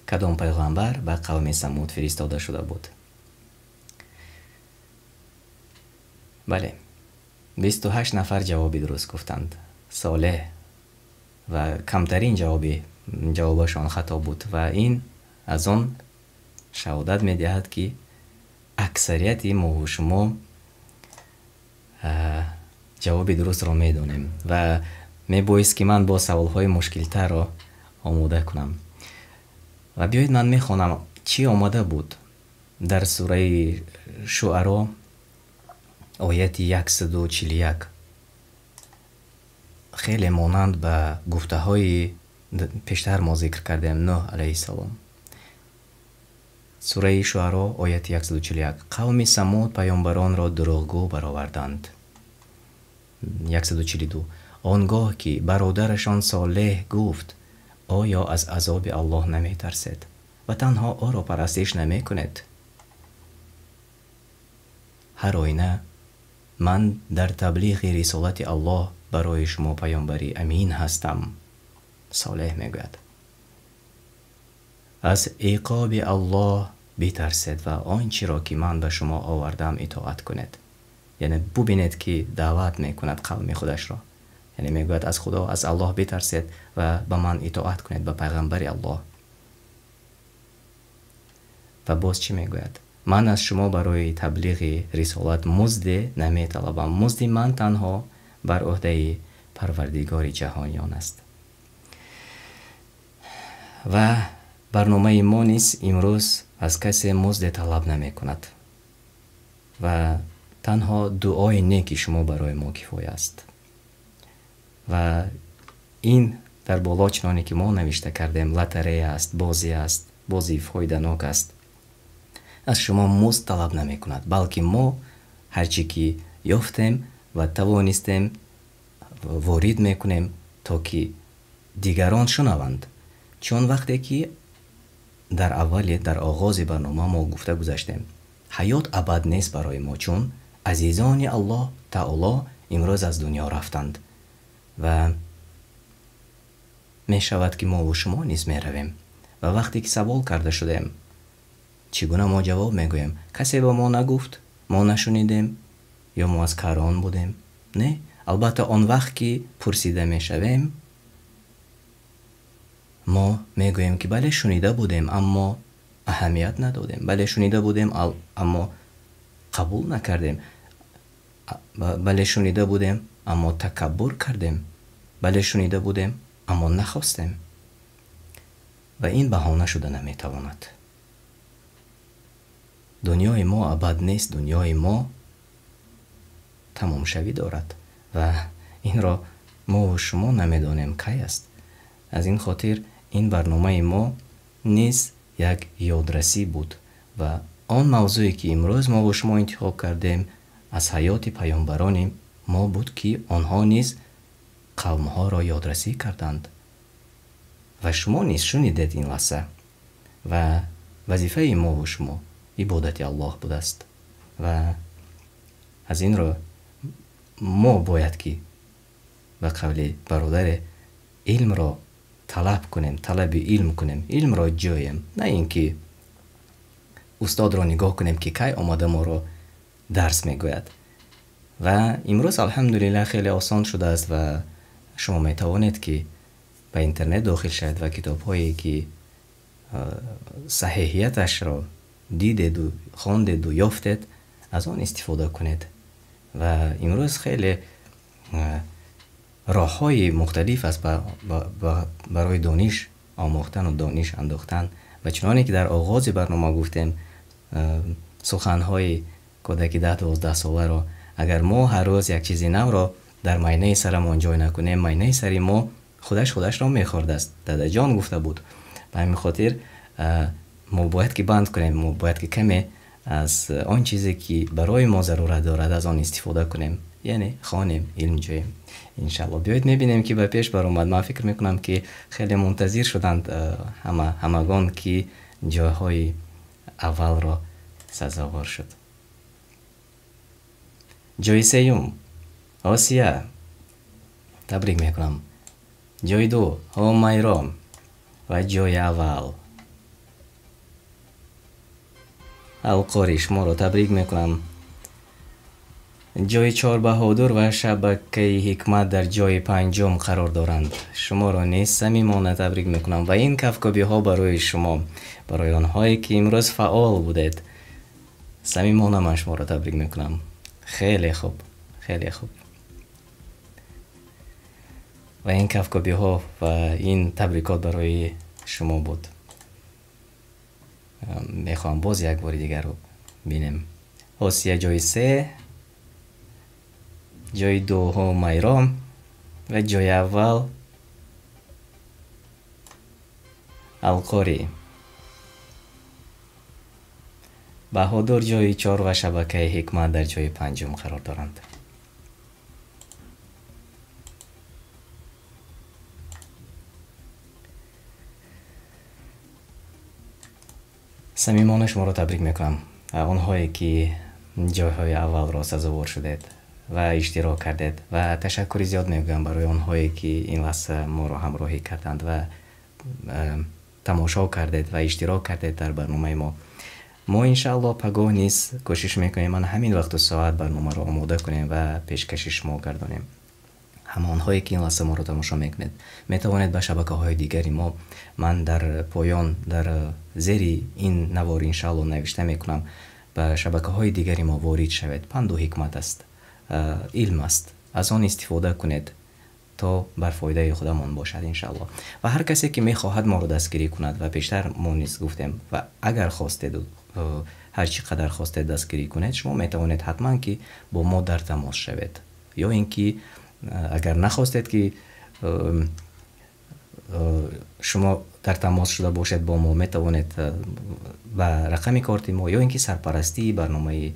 Кадом пайғамбар ба қавми Самуд фиристода шуда буд? Бале, 28 нафар ҷавоби дуруст гуфтанд. Солеҳ ва камтарин ҷавобашон хато буд ва ин аз он шаҳодат медиҳад, ки аксарияти мову шумо ҷавоби дурустро медонем ва мебоист ки ман бо саволҳои мушкилтарро омода кунам. Ва биёед ман мехонам чӣ омада буд дар сураи Шуаро ояти 141. Хеле монанд ба гуфтаҳои пештар мо зикр кардем Нӯҳ алайҳиссалом. Сураи Шуаро ояти 141. Қавми Самуд паёмбаронро дурӯғгӯ бароварданд. 142. Он гоҳ ки бародарашон Солеҳ гуфт: оё аз азоби Аллоҳ наметарсед ва танҳо ӯро парастиш намекунед? Ҳар оина ман дар таблиғи рисолати Аллоҳ барои шумо паёмбари амин ҳастам. Солеҳ мегӯяд: аз иқоби Аллоҳ битарсед ва он чиро ки ман ба шумо овардам итоат кунед. Яъне бубинед ки даъват мекунад қавми худашро. Яъне мегӯяд аз Худо, аз Аллоҳ битарсед ва ба ман итоат кунед, ба пайғамбари Аллоҳ. Ва боз чӣ мегӯяд? Ман аз шумо барои таблиғи рисолат музде наметалабам. Музди ман танҳо бар ӯҳдаи Парвардигори ҷаҳониён аст. Ва барномаи мо низ имрӯз аз касе музде талаб намекунад ва танҳо дуои неки шумо барои мо кифоя аст. Ва ин дар боло чуноне ки мо навишта кардем лотарея аст, бозӣ аст, бозии фоиданок аст. Аз шумо музд талаб намекунад, балки мо ҳар чӣ ки ёфтем ва тавонистем ворид мекунем, то ки дигарон шунаванд. Чун вақте ки дар аввали, дар оғози барнома мо гуфта гузаштем, ҳаёт абад нест барои мо, чун азизони Аллоҳ таоло имрӯз аз дунё рафтанд ва мешавад ки мову шумо низ меравем. Ва вақте ки савол карда шудем, чӣ гуна мо ҷавоб мегӯем? Касе ба мо нагуфт, мо нашунидем ё мо аз карон будем? Не, албатта он вақт ки пурсида мешавем, мо мегӯем ки бале шунида будем, аммо аҳамият надодем. Бале шунида будем, аммо қабул накардем. Бале шунида будем, аммо такаббур кардем. Бале шунида будем, аммо нахостем. Ва ин баҳона шуда наметавонад. Дунёи мо абад нест, дунёи мо тамомшавӣ дорад ва инро мову шумо намедонем кай аст. Аз ин хотир ин барномаи мо низ як ёдрасӣ буд ва он мавзӯе ки имрӯз мо бо шумо интихоб кардем аз ҳаёти паёмбарони мо буд, ки онҳо низ қавмҳоро ёдрасӣ карданд ва шумо низ шунидед ин лаҳза. Ва вазифаи мову шумо ибодати Аллоҳ будааст ва аз ин рӯ мо бояд ки ба қавли бародаре илмро талаб кунем, талаби илм кунем, илмро ҷӯем, на ин ки устодро нигоҳ кунем ки кай омада моро дарс мегӯяд. Ва имрӯз алҳамдулиллаҳ хеле осон шудааст ва шумо метавонед ки ба интернет дохил шавед ва китобҳое ки саҳиҳияташро дидеду хондеду ёфтед, аз он истифода кунед. Ва имрӯз хеле роҳҳои мухталиф аст барои дониш омӯхтан ва дониш андохтан. Ва чуноне ки дар оғози барнома гуфтем, суханҳои кӯдаки 10-12 соларо агар мо ҳар рӯз як чизи навро дар майнаи сарамон ҷой накунем, майнаи сари мо худаш худашро мехӯрдааст. Дадаҷон гуфта буд. Ба ҳамин хотир мо бояд ки банд кунем, мо бояд ки каме аз он чизе ки барои мо зарурат дорад аз он истифода кунем, яъне хонем, илм ҷӯем. Иншаллоҳ биёед мебинем ки ба пеш баромад. Ман фикр мекунам ки хеле мунтазир шуданд ҳамагон ки ҷойҳои аввалро сазовор шуд. Ҷои сеюм Осия, табрик мекунам. Ҷои ду Ҳомайро ва ҷои аввал Алқори, шуморо табрик мекунам. Ҷои чор Баҳодур ва шабакаи Ҳикмат дар ҷои панҷум қарор доранд. Шуморо низ самимона табрик мекунам ва ин кафкобиҳо барои шумо, барои онҳое ки имрӯз фаъол будед. Самимона ман шуморо табрик мекунам. Хеле хуб, хеле хуб. Ва ин кафкобиҳо ва ин табрикот барои шумо буд. Мехоҳам боз як бори дигарро бинем. Осия ҷои се, ҷои ду Ҳомайро ва ҷои аввал Алқорӣ. Баҳодур ҷои чор ва шабакаи Ҳикмат дар ҷои панҷум қарор доранд. Самимона шуморо табрик мекунам. Онҳое ки ҷойҳои аввалро сазовор шудед ва иштирок кардед, ва ташаккури зиёд мегӯям барои онҳое ки ин лаҳза моро ҳамроҳӣ карданд ва тамошо кардед ва иштирок кардед дар барномаи мо. Мо иншааллоҳ пагоҳ низ кӯшиш мекунем ман ҳамин вақту соат барномаро омода кунем ва пешкаши шумо гардонем. Ҳамонҳое ки ин лаҳза моро тамошо мекунед, метавонед ба шабакаҳои дигари мо, ман дар поён дар зери ин навор иншааллоҳ навишта мекунам, ба шабакаҳои дигари мо ворид шавед. Панду ҳикмат аст, илм аст, аз он истифода кунед то бар фоидаи худамон бошад иншааллоҳ. Ва ҳар касе ки мехоҳад моро дастгирӣ кунад, ва пештар мо низ гуфтем, ва агар хостед ҳар чӣ қадар хостед дастгирӣ кунед, шумо метавонед ҳатман ки бо мо дар тамос шавед, ё ин ки агар нахостед ки шумо дар тамос шуда бошед бо мо, метавонед ба рақами корти мо ё ин ки сарпарастии барномаи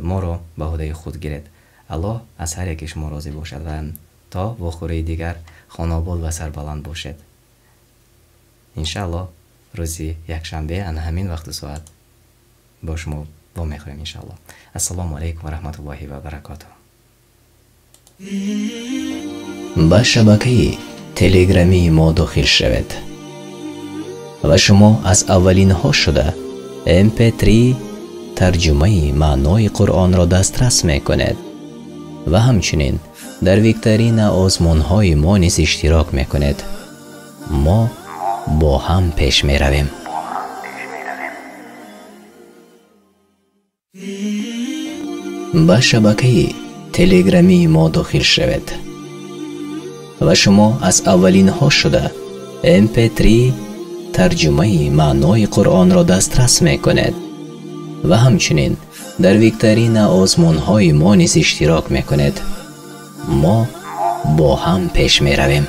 моро ба ӯҳдаи худ гиред. Аллоҳ аз ҳар яке шумо розӣ бошад ва то вохӯрии дигар хонобод ва сарбаланд бошед. Иншааллоҳ рӯзи якшанбе ана ҳамин вақту соат бо шумо вомехӯрем иншааллоҳ. Ассалому алайкум ва раҳматуллоҳи ва баракотуҳ. Ба шабакаи телеграмии мо дохил шавед ва шумо аз аввалинҳо шуда mp3 тарҷумаи маънои Қуръонро дастрас мекунед ва ҳамчунин дар викторина озмунҳои мо низ иштирок мекунед. Мо бо ҳам пеш меравем. Ба шабакаи телеграмии мо дохил шавед ва шумо аз аввалинҳо шуда mp3 тарҷумаи маънои Қуръонро дастрас мекунед ва ҳамчунин дар викторина озмунҳои мо низ иштирок мекунед. Мо бо ҳам пеш меравем.